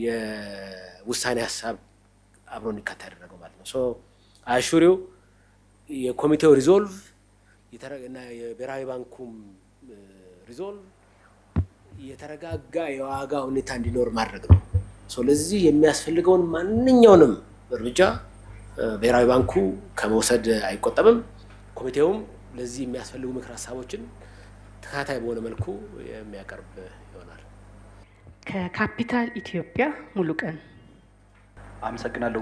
የውሳኔ ሀሳብ አብሮ እንዲካተት ያደረገው ማለት ነው። So I assure you የኮሚቴው resolve እና የብሔራዊ ባንኩም resolve የተረጋጋ የዋጋ ሁኔታ እንዲኖር ማድረግ ነው። ለዚህ የሚያስፈልገውን ማንኛውንም እርምጃ ብሔራዊ ባንኩ ከመውሰድ አይቆጠብም። ኮሚቴውም ለዚህ የሚያስፈልጉ ምክር ሀሳቦችን ተከታታይ በሆነ መልኩ የሚያቀርብ ይሆናል። ከካፒታል ኢትዮጵያ ሙሉቀን። አመሰግናለሁ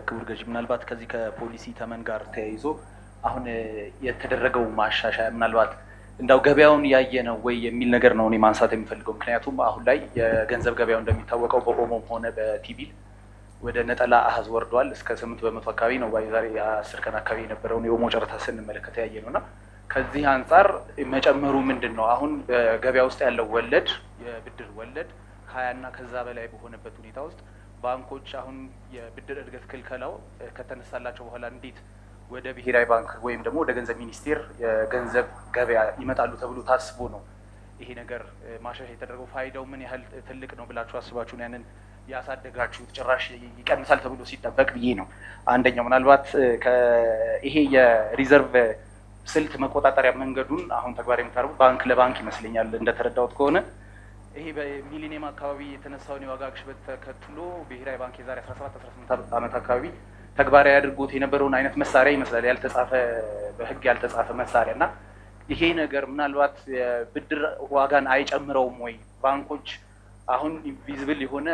ክቡር ገዢ። ምናልባት ከዚህ ከፖሊሲ ተመን ጋር ተያይዞ አሁን የተደረገው ማሻሻያ ምናልባት እንዳው ገበያውን ያየ ነው ወይ የሚል ነገር ነው እኔ ማንሳት የምፈልገው። ምክንያቱም አሁን ላይ የገንዘብ ገበያው እንደሚታወቀው በኦሞም ሆነ በ T-bill ወደ ነጠላ አሃዝ ወርዷል። እስከ 8% አካባቢ ነው ዛሬ 10 ቀን አካባቢ የነበረውን የኦሞ ጨረታ ስንመለከት ያየ ነው። እና ከዚህ አንጻር መጨመሩ ምንድን ነው? አሁን በገበያ ውስጥ ያለው ወለድ፣ የብድር ወለድ 20 እና ከዛ በላይ በሆነበት ሁኔታ ውስጥ ባንኮች አሁን የብድር እድገት ክልከላው ከተነሳላቸው በኋላ እንዴት ወደ ብሔራዊ ባንክ ወይም ደግሞ ወደ ገንዘብ ሚኒስቴር የገንዘብ ገበያ ይመጣሉ ተብሎ ታስቦ ነው ይሄ ነገር ማሻሻያ የተደረገው? ፋይዳው ምን ያህል ትልቅ ነው ብላችሁ አስባችሁ ነው ያንን ያሳደጋችሁት? ጭራሽ ይቀንሳል ተብሎ ሲጠበቅ ብዬ ነው። አንደኛው ምናልባት ይሄ የ reserve ስልት መቆጣጠሪያ መንገዱን አሁን ተግባራዊ የምታደርጉት ባንክ ለባንክ ይመስለኛል እንደተረዳሁት ከሆነ። ይሄ በሚሊኒየም አካባቢ የተነሳውን የዋጋ ግሽበት ተከትሎ ብሔራዊ ባንክ የዛሬ 17 18 ዓመት አካባቢ ተግባራዊ አድርጎት የነበረውን አይነት መሳሪያ ይመስላል፣ ያልተጻፈ፣ በህግ ያልተጻፈ መሳሪያ። እና ይሄ ነገር ምናልባት የብድር ዋጋን አይጨምረውም ወይ? ባንኮች አሁን visible የሆነ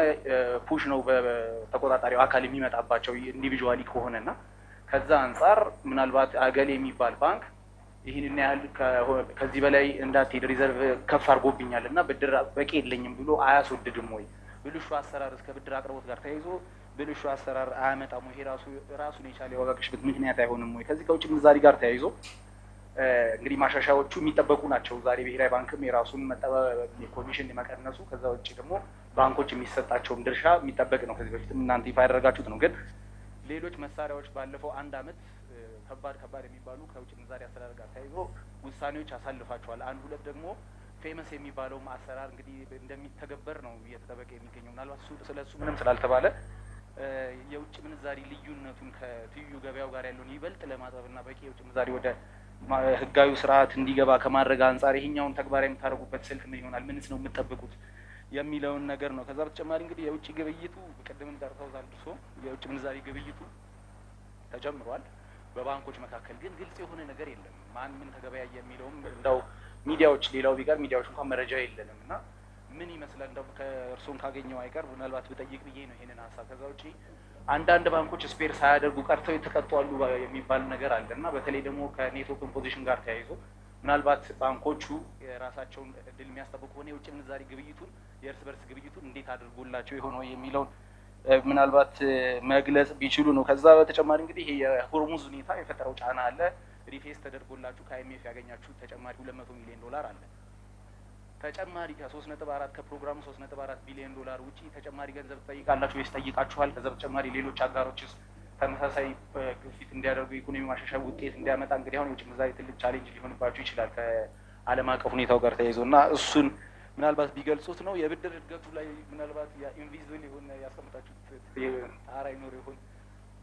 push ነው በተቆጣጣሪው አካል የሚመጣባቸው individually ከሆነ። እና ከዛ አንጻር ምናልባት አገሌ የሚባል ባንክ ይህንን ያህል ከዚህ በላይ እንዳትሄድ reserve ከፍ አድርጎብኛል እና ብድር በቂ የለኝም ብሎ አያስወድድም ወይ? ብልሹ አሰራር እስከ ብድር አቅርቦት ጋር ተያይዞ ብልሹ አሰራር አያመጣም ወይ? ይሄ ራሱ ራሱን የቻለ የዋጋ ግሽበት ምክንያት አይሆንም ወይ? ከዚህ ከውጭ ምንዛሪ ጋር ተያይዞ እንግዲህ ማሻሻያዎቹ የሚጠበቁ ናቸው። ዛሬ ብሔራዊ ባንክም የራሱን ኮሚሽን የመቀነሱ፣ ከዛ ውጭ ደግሞ ባንኮች የሚሰጣቸውም ድርሻ የሚጠበቅ ነው። ከዚህ በፊትም እናንተ ይፋ ያደረጋችሁት ነው። ግን ሌሎች መሳሪያዎች ባለፈው አንድ አመት ከባድ ከባድ የሚባሉ ከውጭ ምንዛሪ አስተዳደር ጋር ተያይዞ ውሳኔዎች አሳልፋችኋል። አንድ ሁለት ደግሞ FAMES የሚባለውም አሰራር እንግዲህ እንደሚተገበር ነው እየተጠበቀ የሚገኘው። ምናልባት ስለ እሱ ምንም ስላልተባለ የውጭ ምንዛሪ ልዩነቱን ከትይዩ ገበያው ጋር ያለውን ይበልጥ ለማጥበብና በቂ የውጭ ምንዛሪ ወደ ህጋዊ ስርዓት እንዲገባ ከማድረግ አንጻር ይሄኛውን ተግባራዊ የምታደርጉበት ስልት ምን ይሆናል? ምንስ ነው የምትጠብቁት የሚለውን ነገር ነው። ከዛ በተጨማሪ እንግዲህ የውጭ ግብይቱ ቅድምም ጠርተውታል እርሶ፣ የውጭ ምንዛሪ ግብይቱ ተጀምሯል። በባንኮች መካከል ግን ግልጽ የሆነ ነገር የለም። ማን ምን ተገበያየ የሚለውም እንደው ሚዲያዎች፣ ሌላው ቢቀር ሚዲያዎች እንኳን መረጃ የለንም። እና ምን ይመስላል፣ እንደው ከእርሶን ካገኘው አይቀር ምናልባት ብጠይቅ ብዬ ነው ይሄንን ሀሳብ። ከዛ ውጪ አንዳንድ ባንኮች spare ሳያደርጉ ቀርተው የተቀጡ አሉ የሚባል ነገር አለ። እና በተለይ ደግሞ ከ net open position ጋር ተያይዞ ምናልባት ባንኮቹ የራሳቸውን እድል የሚያስጠብቁ ከሆነ የውጭ ምንዛሪ ግብይቱን፣ የእርስ በርስ ግብይቱን እንዴት አድርጎላቸው የሆነው የሚለውን ምናልባት መግለጽ ቢችሉ ነው። ከዛ በተጨማሪ እንግዲህ ይሄ የሆርሙዝ ሁኔታ የፈጠረው ጫና አለ። Rephase ተደርጎላችሁ ከ IMF ያገኛችሁ ተጨማሪ 200 ሚሊዮን ዶላር አለ። ተጨማሪ ከ3.4 ከፕሮግራሙ 3.4 ቢሊዮን ዶላር ውጪ ተጨማሪ ገንዘብ ትጠይቃላችሁ ወይስ ጠይቃችኋል? ከዛ በተጨማሪ ሌሎች አጋሮችስ ተመሳሳይ ግፊት እንዲያደርጉ፣ ኢኮኖሚ ማሻሻያ ውጤት እንዲያመጣ፣ እንግዲህ አሁን የውጭ ምንዛሪ ትልቅ challenge ሊሆንባቸው ይችላል ከዓለም አቀፍ ሁኔታው ጋር ተያይዞ፣ እና እሱን ምናልባት ቢገልጹት ነው። የብድር እድገቱ ላይ ምናልባት invisible የሆነ ያስቀምጣችሁት ጣራ ይኖር ይሆን?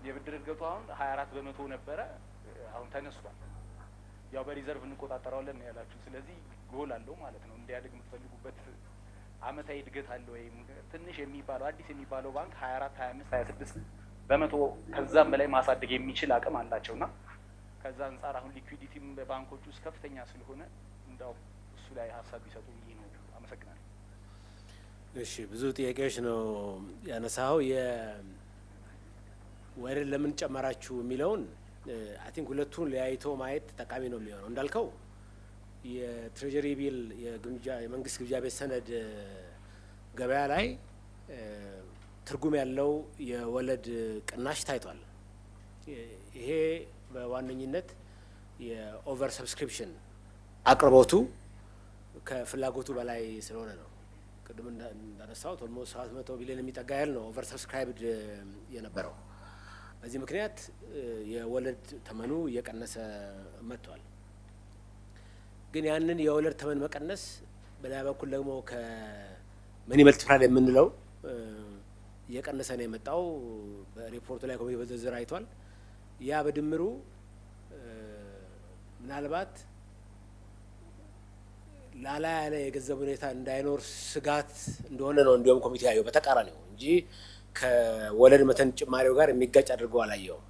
የብድር እድገቱ አሁን 24% ነበረ፣ አሁን ተነስቷል። ያው በ reserve እንቆጣጠረዋለን ነው ያላችሁ። ስለዚህ ጎል አለው ማለት ነው። እንዲያድግ የምትፈልጉበት አመታዊ እድገት አለ ወይም? ትንሽ የሚባለው፣ አዲስ የሚባለው ባንክ 24፣ 25፣ 26% ከዛም በላይ ማሳደግ የሚችል አቅም አላቸው። እና ከዛ አንጻር አሁን liquidity ም በባንኮች ውስጥ ከፍተኛ ስለሆነ እንዳው እሱ ላይ ሀሳብ ቢሰጡ ብዬ ነው። አመሰግናለሁ። እሺ፣ ብዙ ጥያቄዎች ነው ያነሳኸው። የወለድ ለምን ጨመራችሁ የሚለውን I think ሁለቱን ለያይቶ ማየት ጠቃሚ ነው የሚሆነው። እንዳልከው የ treasury bill፣ የግምጃ የመንግስት ግምጃ ቤት ሰነድ ገበያ ላይ ትርጉም ያለው የወለድ ቅናሽ ታይቷል። ይሄ በዋነኝነት የ over subscription፣ አቅርቦቱ ከፍላጎቱ በላይ ስለሆነ ነው። ቅድም እንዳነሳሁት almost 700 ቢሊዮን የሚጠጋ ያህል ነው over subscribed የነበረው። በዚህ ምክንያት የወለድ ተመኑ እየቀነሰ መጥቷል። ግን ያንን የወለድ ተመን መቀነስ በሌላ በኩል ደግሞ ከ money multiplier የምንለው እየቀነሰ ነው የመጣው። በሪፖርቱ ላይ ኮሚቴ በዝርዝር አይቷል። ያ በድምሩ ምናልባት ላላ ያለ የገንዘብ ሁኔታ እንዳይኖር ስጋት እንደሆነ ነው እንዲሁም ኮሚቴ ያየው፣ በተቃራኒው እንጂ ከወለድ መጠን ጭማሪው ጋር የሚጋጭ አድርገው አላየውም።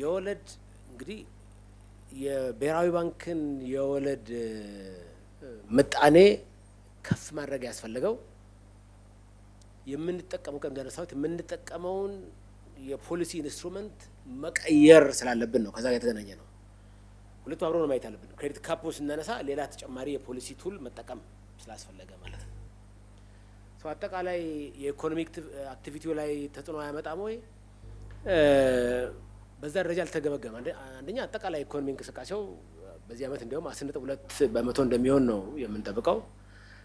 የወለድ እንግዲህ የብሔራዊ ባንክን የወለድ ምጣኔ ከፍ ማድረግ ያስፈለገው የምንጠቀመው፣ ቀደም እንዳነሳሁት፣ የምንጠቀመውን የ policy instrument መቀየር ስላለብን ነው። ከዛ ጋር የተገናኘ ነው። ሁለቱ አብሮ ነው ማየት አለብን። Credit cap ኡ ስናነሳ ሌላ ተጨማሪ የ policy tool መጠቀም ስላስፈለገ ማለት ነው። አጠቃላይ የ economic activity ው ላይ ተጽዕኖ አያመጣም ወይ? በዛ ደረጃ አልተገመገመ። አንደኛ አጠቃላይ ኢኮኖሚ እንቅስቃሴው በዚህ ዓመት እንዲያውም 10.2% እንደሚሆን ነው የምንጠብቀው።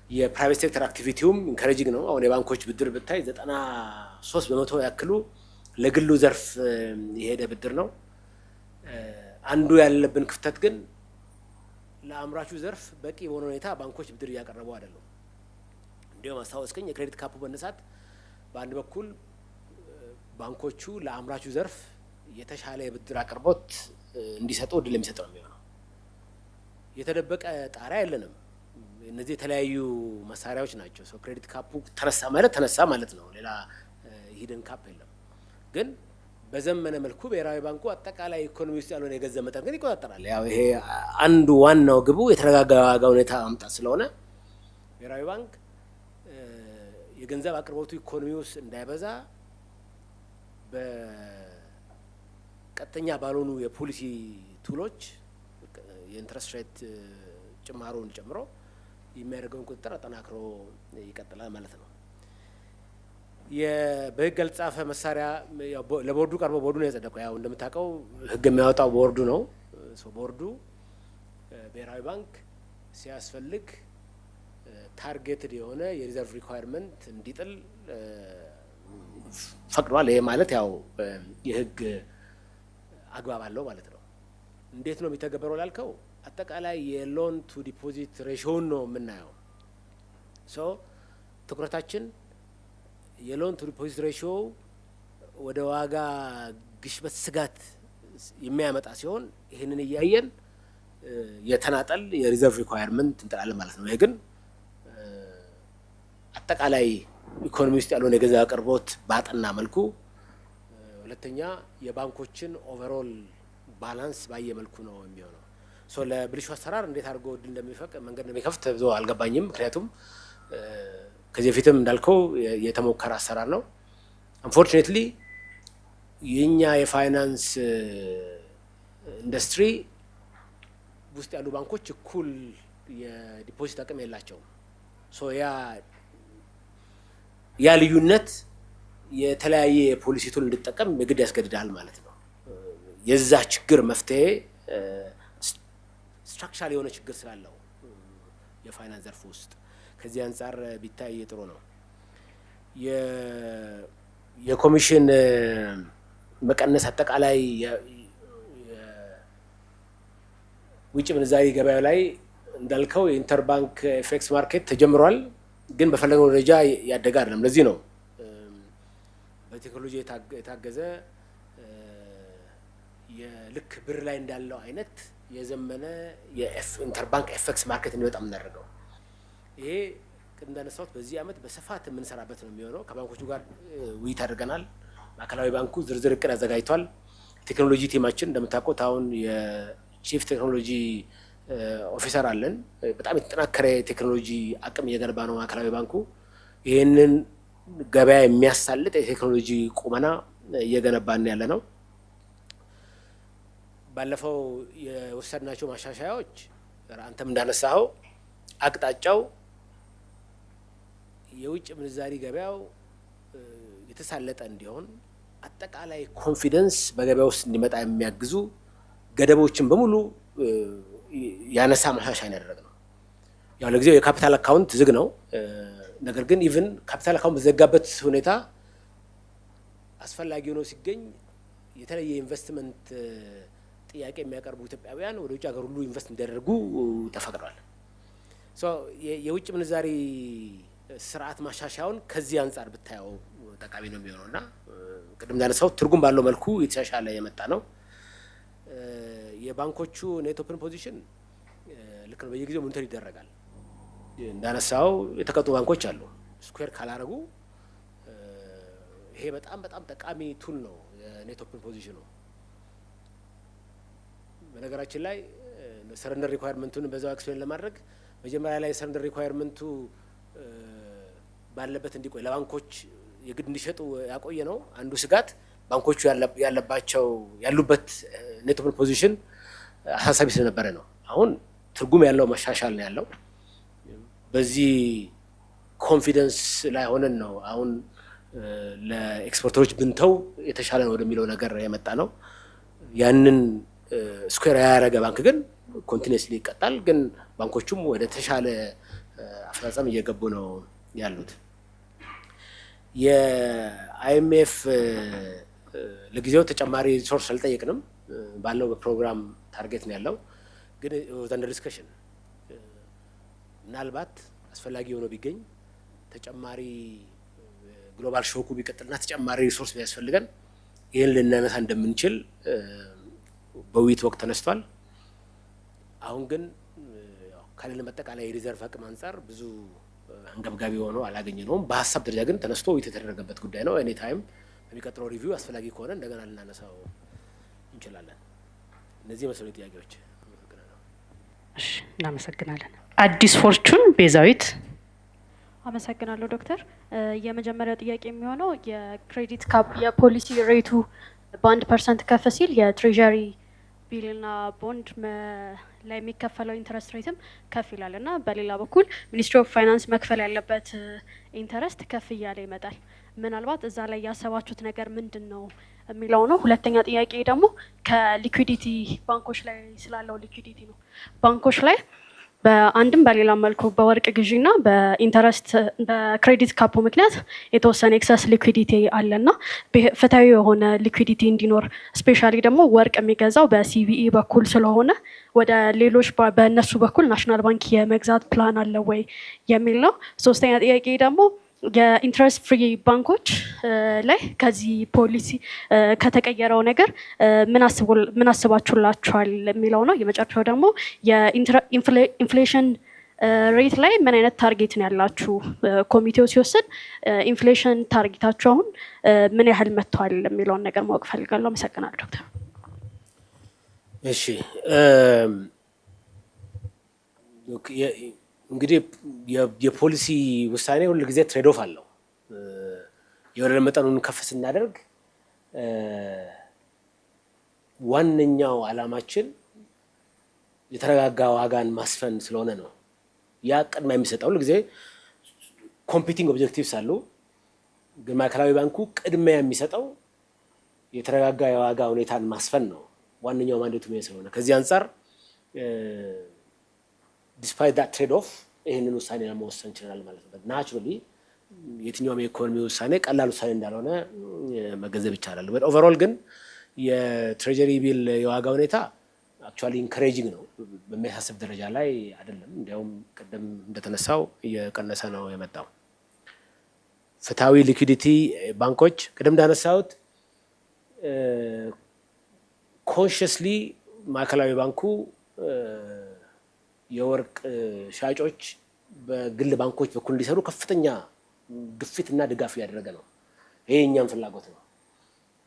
የ private sector activity ውም encouraging ነው። አሁን የባንኮች ብድር ብታይ 93% ያክሉ ለግሉ ዘርፍ የሄደ ብድር ነው። አንዱ ያለብን ክፍተት ግን ለአምራቹ ዘርፍ በቂ በሆነ ሁኔታ ባንኮች ብድር እያቀረቡ አይደሉም። እንዲሁም አስታወስከኝ፣ የ credit cap ኡ መነሳት በአንድ በኩል ባንኮቹ ለአምራቹ ዘርፍ የተሻለ የብድር አቅርቦት እንዲሰጡ እድል የሚሰጥ ነው የሚሆነው። የተደበቀ ጣሪያ የለንም። እነዚህ የተለያዩ መሳሪያዎች ናቸው። So credit cap ኡ ተነሳ ማለት ተነሳ ማለት ነው። ሌላ hidden cap የለም። ግን በዘመነ መልኩ ብሔራዊ ባንኩ አጠቃላይ ኢኮኖሚ ውስጥ ያለውን የገንዘብ መጠን ግን ይቆጣጠራል። ያው ይሄ አንዱ ዋናው ግቡ የተረጋጋ ዋጋ ሁኔታ ማምጣት ስለሆነ ብሔራዊ ባንክ የገንዘብ አቅርቦቱ ኢኮኖሚ ውስጥ እንዳይበዛ በቀጥተኛ ባልሆኑ የፖሊሲ tool ኦች የ interest rate ጭማሮውን ጨምሮ የሚያደርገውን ቁጥጥር አጠናክሮ ይቀጥላል ማለት ነው። በህግ ያልተጻፈ መሳሪያ ለቦርዱ ቀርቦ ቦርዱ ነው ያጸደቀው። ያው እንደምታውቀው ህግ የሚያወጣው ቦርዱ ነው። ቦርዱ ብሔራዊ ባንክ ሲያስፈልግ targeted የሆነ የ reserve requirement እንዲጥል ፈቅዷል። ይሄ ማለት ያው የህግ አግባብ አለው ማለት ነው። እንዴት ነው የሚተገበረው ላልከው አጠቃላይ የ loan to deposit ratio ውን ነው የምናየው። So ትኩረታችን የ loan to deposit ratio ወደ ዋጋ ግሽበት ስጋት የሚያመጣ ሲሆን ይህንን እያየን የተናጠል የ reserve requirement እንጥላለን ማለት ነው። ይሄ ግን አጠቃላይ ኢኮኖሚ ውስጥ ያለውን የገንዘብ አቅርቦት ባጠና መልኩ፣ ሁለተኛ የባንኮችን overall balance ባየ መልኩ ነው የሚሆነው። So ለብልሹ አሰራር እንዴት አድርጎ እድል እንደሚፈቅ መንገድ እንደሚከፍት ብዙ አልገባኝም። ምክንያቱም ከዚህ በፊትም እንዳልከው የተሞከረ አሰራር ነው። Unfortunately የኛ የፋይናንስ ኢንዱስትሪ ውስጥ ያሉ ባንኮች እኩል የ deposit አቅም የላቸውም። So ያ ልዩነት የተለያየ የፖሊሲ tool እንድጠቀም የግድ ያስገድዳል ማለት ነው። የዛ ችግር መፍትሄ structural የሆነ ችግር ስላለው የፋይናንስ ዘርፍ ውስጥ ከዚህ አንጻር ቢታይ ጥሩ ነው። የኮሚሽን መቀነስ አጠቃላይ የውጭ ምንዛሪ ገበያው ላይ እንዳልከው የ interbank FX market ተጀምሯል፣ ግን በፈለግነው ደረጃ ያደገ አይደለም። ለዚህ ነው በቴክኖሎጂ የታገዘ የልክ ብር ላይ እንዳለው አይነት የዘመነ የ interbank FX market እንዲወጣ የምናደርገው። ይሄ ቅድም እንዳነሳሁት በዚህ ዓመት በስፋት የምንሰራበት ነው የሚሆነው። ከባንኮቹ ጋር ውይይት አድርገናል። ማዕከላዊ ባንኩ ዝርዝር እቅድ አዘጋጅቷል። ቴክኖሎጂ team ኣችን እንደምታውቁት አሁን የ chief technology officer አለን። በጣም የተጠናከረ የቴክኖሎጂ አቅም እየገነባ ነው ማዕከላዊ ባንኩ። ይህንን ገበያ የሚያሳልጥ የቴክኖሎጂ ቁመና እየገነባን ያለ ነው። ባለፈው የወሰድናቸው ማሻሻያዎች አንተም እንዳነሳኸው አቅጣጫው የውጭ ምንዛሪ ገበያው የተሳለጠ እንዲሆን፣ አጠቃላይ confidence በገበያ ውስጥ እንዲመጣ የሚያግዙ ገደቦችን በሙሉ ያነሳ ማሻሻያ ነው ያደረግነው። ያው ለጊዜው የ capital account ዝግ ነው። ነገር ግን even capital account በዘጋበት ሁኔታ አስፈላጊ ሆኖ ሲገኝ የተለየ ኢንቨስትመንት ጥያቄ የሚያቀርቡ ኢትዮጵያውያን ወደ ውጭ ሀገር ሁሉ invest እንዲያደርጉ ተፈቅዷል። የውጭ ምንዛሪ ስርዓት ማሻሻያውን ከዚህ አንጻር ብታየው ጠቃሚ ነው የሚሆነው እና ቅድም እንዳነሳው ትርጉም ባለው መልኩ የተሻሻለ የመጣ ነው። የባንኮቹ net open position ልክ ነው፣ በየጊዜው monitor ይደረጋል። እንዳነሳው የተቀጡ ባንኮች አሉ። Square ካላረጉ ይሄ በጣም በጣም ጠቃሚ tool ነው የ net open position ኑ። በነገራችን ላይ surrender requirement ኡን በዛው explain ለማድረግ መጀመሪያ ላይ surrender requirement ኡ ባለበት እንዲቆይ ለባንኮች የግድ እንዲሸጡ ያቆየ ነው። አንዱ ስጋት ባንኮቹ ያለባቸው ያሉበት net open position አሳሳቢ ስለነበረ ነው። አሁን ትርጉም ያለው መሻሻል ነው ያለው። በዚህ confidence ላይ ሆነን ነው አሁን ለ exporter ኦች ብንተው የተሻለ ነው ወደሚለው ነገር የመጣ ነው። ያንን square ያደረገ ባንክ ግን continuously ይቀጣል። ግን ባንኮቹም ወደ ተሻለ አፈጻጸም እየገቡ ነው ያሉት። የ IMF ለጊዜው ተጨማሪ resource አልጠየቅንም። ባለው በፕሮግራም target ነው ያለው። ግን under discussion ምናልባት አስፈላጊ ሆኖ ቢገኝ ተጨማሪ global shock ኡ ቢቀጥልና ተጨማሪ resource ቢያስፈልገን ይህን ልናነሳ እንደምንችል በውይይት ወቅት ተነስቷል። አሁን ግን ካለን አጠቃላይ የ reserve አቅም አንጻር ብዙ አንገብጋቢ ሆኖ አላገኘነውም። በሀሳብ ደረጃ ግን ተነስቶ ውይይት የተደረገበት ጉዳይ ነው። Anytime በሚቀጥለው review አስፈላጊ ከሆነ እንደገና ልናነሳው እንችላለን። እነዚህ መሰሉ ጥያቄዎች። አመሰግናለሁ። እሺ፣ እናመሰግናለን። አዲስ ፎርቹን ቤዛዊት። አመሰግናለሁ ዶክተር። የመጀመሪያው ጥያቄ የሚሆነው የ credit cap የ policy rate ኡ በ1% ከፍ ሲል የ treasury bill ና bond ላይ የሚከፈለው interest rate ም ከፍ ይላል እና በሌላ በኩል Ministry of Finance መክፈል ያለበት interest ከፍ እያለ ይመጣል። ምናልባት እዛ ላይ ያሰባችሁት ነገር ምንድን ነው የሚለው ነው። ሁለተኛ ጥያቄ ደግሞ ከ liquidity ባንኮች ላይ ስላለው liquidity ነው። ባንኮች ላይ በአንድም በሌላ መልኩ በወርቅ ግዢና በ interest በ credit cap ኡ ምክንያት የተወሰነ excess liquidity አለና ፍትሃዊ የሆነ liquidity እንዲኖር፣ especially ደግሞ ወርቅ የሚገዛው በ CBE በኩል ስለሆነ ወደ ሌሎች በእነሱ በኩል National Bank የመግዛት ፕላን አለ ወይ የሚል ነው። ሶስተኛ ጥያቄ ደግሞ የ interest free ባንኮች ላይ ከዚህ ፖሊሲ ከተቀየረው ነገር ምን አስባችሁላችኋል የሚለው ነው። የመጨረሻው ደግሞ የ inflation rate ላይ ምን አይነት target ነው ያላችሁ? ኮሚቴው ሲወስን inflation target ኣችሁ አሁን ምን ያህል መጥቷል የሚለውን ነገር ማወቅ ፈልጋለሁ። አመሰግናለሁ ዶክተር። እሺ፣ እንግዲህ የፖሊሲ ውሳኔ ሁል ጊዜ trade off አለው። የወለድ መጠኑን ከፍ ስናደርግ ዋነኛው ዓላማችን የተረጋጋ ዋጋን ማስፈን ስለሆነ ነው። ያ ቅድሚያ የሚሰጠው፣ ሁል ጊዜ competing objectives አሉ። ግን ማዕከላዊ ባንኩ ቅድሚያ የሚሰጠው የተረጋጋ የዋጋ ሁኔታን ማስፈን ነው። ዋነኛው mandate ኡ ስለሆነ ከዚህ አንጻር despite that trade off ይህንን ውሳኔ ለመወሰን ችለናል ማለት ነው። Naturally የትኛውም የኢኮኖሚ ውሳኔ ቀላል ውሳኔ እንዳልሆነ መገንዘብ ይቻላል። Overall ግን የ treasury bill የዋጋ ሁኔታ actually encouraging ነው። በሚያሳስብ ደረጃ ላይ አይደለም። እንዲያውም ቅድም እንደተነሳው እየቀነሰ ነው የመጣው። ፍትሐዊ liquidity ባንኮች፣ ቅድም እንዳነሳሁት consciously ማዕከላዊ ባንኩ የወርቅ ሻጮች በግል ባንኮች በኩል እንዲሰሩ ከፍተኛ ግፊት እና ድጋፍ እያደረገ ነው። ይሄ የእኛም ፍላጎት ነው።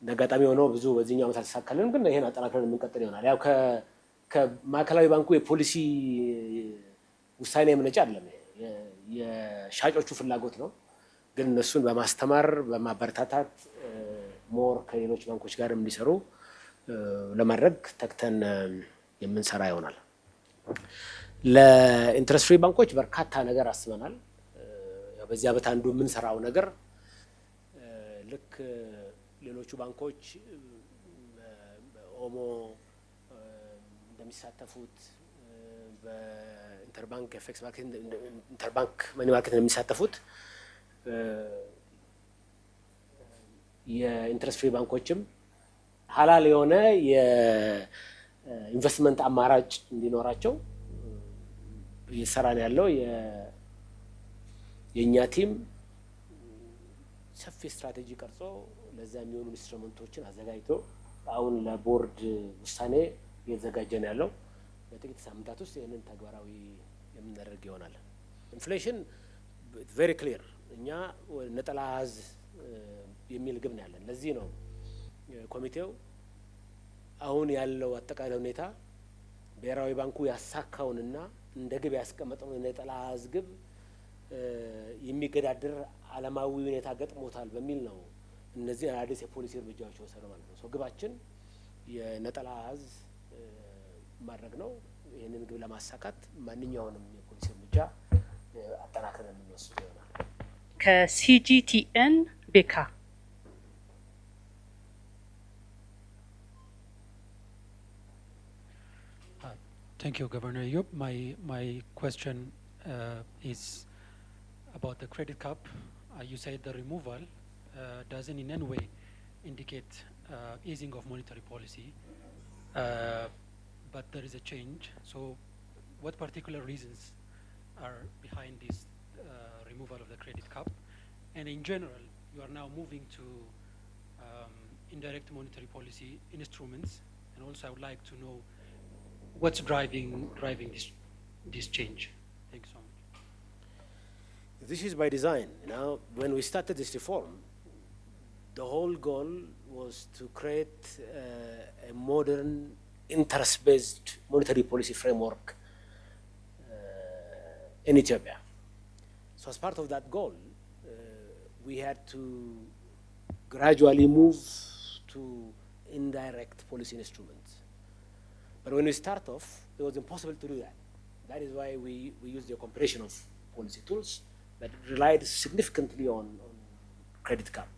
እንደ አጋጣሚ ሆኖ ብዙ በዚህኛው ዓመት አልተሳካልንም፣ ግን ይሄን አጠናክረን የምንቀጥል ይሆናል። ያው ከማዕከላዊ ባንኩ የፖሊሲ ውሳኔ የመነጨ አይደለም፣ የሻጮቹ ፍላጎት ነው። ግን እነሱን በማስተማር፣ በማበረታታት more ከሌሎች ባንኮች ጋር እንዲሰሩ ለማድረግ ተግተን የምንሰራ ይሆናል። ለ interest free ባንኮች በርካታ ነገር አስበናል። በዚህ ዓመት አንዱ የምንሰራው ነገር ልክ ሌሎቹ ባንኮች ኦሞ እንደሚሳተፉት፣ በ interbank FX market፣ interbank money market እንደሚሳተፉት የ interest free ባንኮችም ሀላል የሆነ የኢንቨስትመንት አማራጭ እንዲኖራቸው እየሰራን ያለው። የእኛ team ሰፊ ስትራቴጂ ቀርጾ ለዛ የሚሆኑ instrument ኦችን አዘጋጅቶ አሁን ለቦርድ ውሳኔ እየተዘጋጀ ነው ያለው። በጥቂት ሳምንታት ውስጥ ይህንን ተግባራዊ የምናደርግ ይሆናል። Inflation very clear፣ እኛ ነጠላ አሃዝ የሚል ግብ ነው ያለን። ለዚህ ነው ኮሚቴው አሁን ያለው አጠቃላይ ሁኔታ ብሔራዊ ባንኩ ያሳካውንና እንደ ግብ ያስቀመጠውን የነጠላ አሃዝ ግብ የሚገዳደር ዓለማዊ ሁኔታ ገጥሞታል በሚል ነው እነዚህ አዳዲስ የፖሊሲ እርምጃዎች የወሰደው ማለት ነው። ግባችን የነጠላ አሃዝ ማድረግ ነው። ይህንን ግብ ለማሳካት ማንኛውንም የፖሊሲ እርምጃ አጠናክረን የምንወስድ ይሆናል። ከ CGTN ቤካ። Thank you, Governor Eyob. My question is about the credit cap. You said the removal doesn't in any way indicate easing of monetary policy, but there is a change. So what particular reasons are behind this removal of the credit cap? And in general, you are now moving to indirect monetary policy instruments. And also, I would like to know what's driving this change. Thank you so much. This is by design. When we started this reform, the whole goal was to create a modern interest-based monetary policy framework in Ethiopia. So as part of that goal, we had to gradually move to indirect policy instruments. But when we start off, it was impossible to do that. That is why we used the combination of policy tools that relied significantly on credit cap.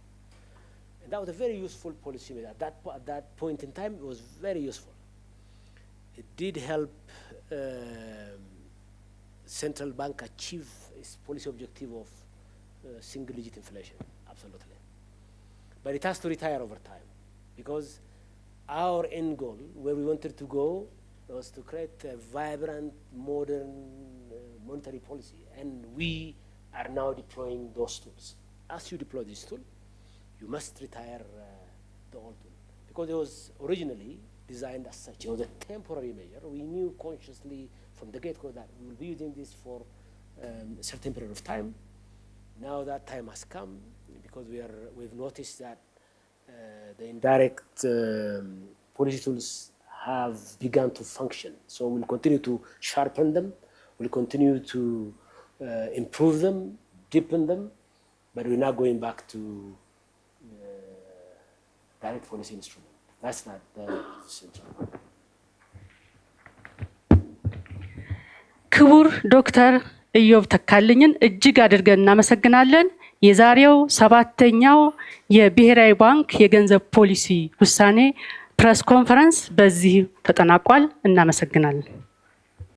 And that was a very useful policy measure. At that point in time, it was very useful. It did help central bank achieve its policy objective of single-digit inflation, absolutely. But it has to retire over time because our end goal, where we wanted to go, was to create a vibrant, modern monetary policy. And we are now deploying those tools. As you deploy this tool, you must retire the old tool because it was originally designed as such. It was a temporary measure. We knew consciously from the get-go that we will be using this for a certain period of time. Now that time has come because we've noticed that the indirect policy tools have begun to function. So we'll continue to sharpen them, we'll continue to improve them, deepen them, but we're not going back to direct policy instrument. That's not the central bank. ክቡር ዶክተር ኢዮብ ተካልኝን እጅግ አድርገን እናመሰግናለን። የዛሬው ሰባተኛው የብሔራዊ ባንክ የገንዘብ ፖሊሲ ውሳኔ press conference በዚህ ተጠናቋል። እናመሰግናለን።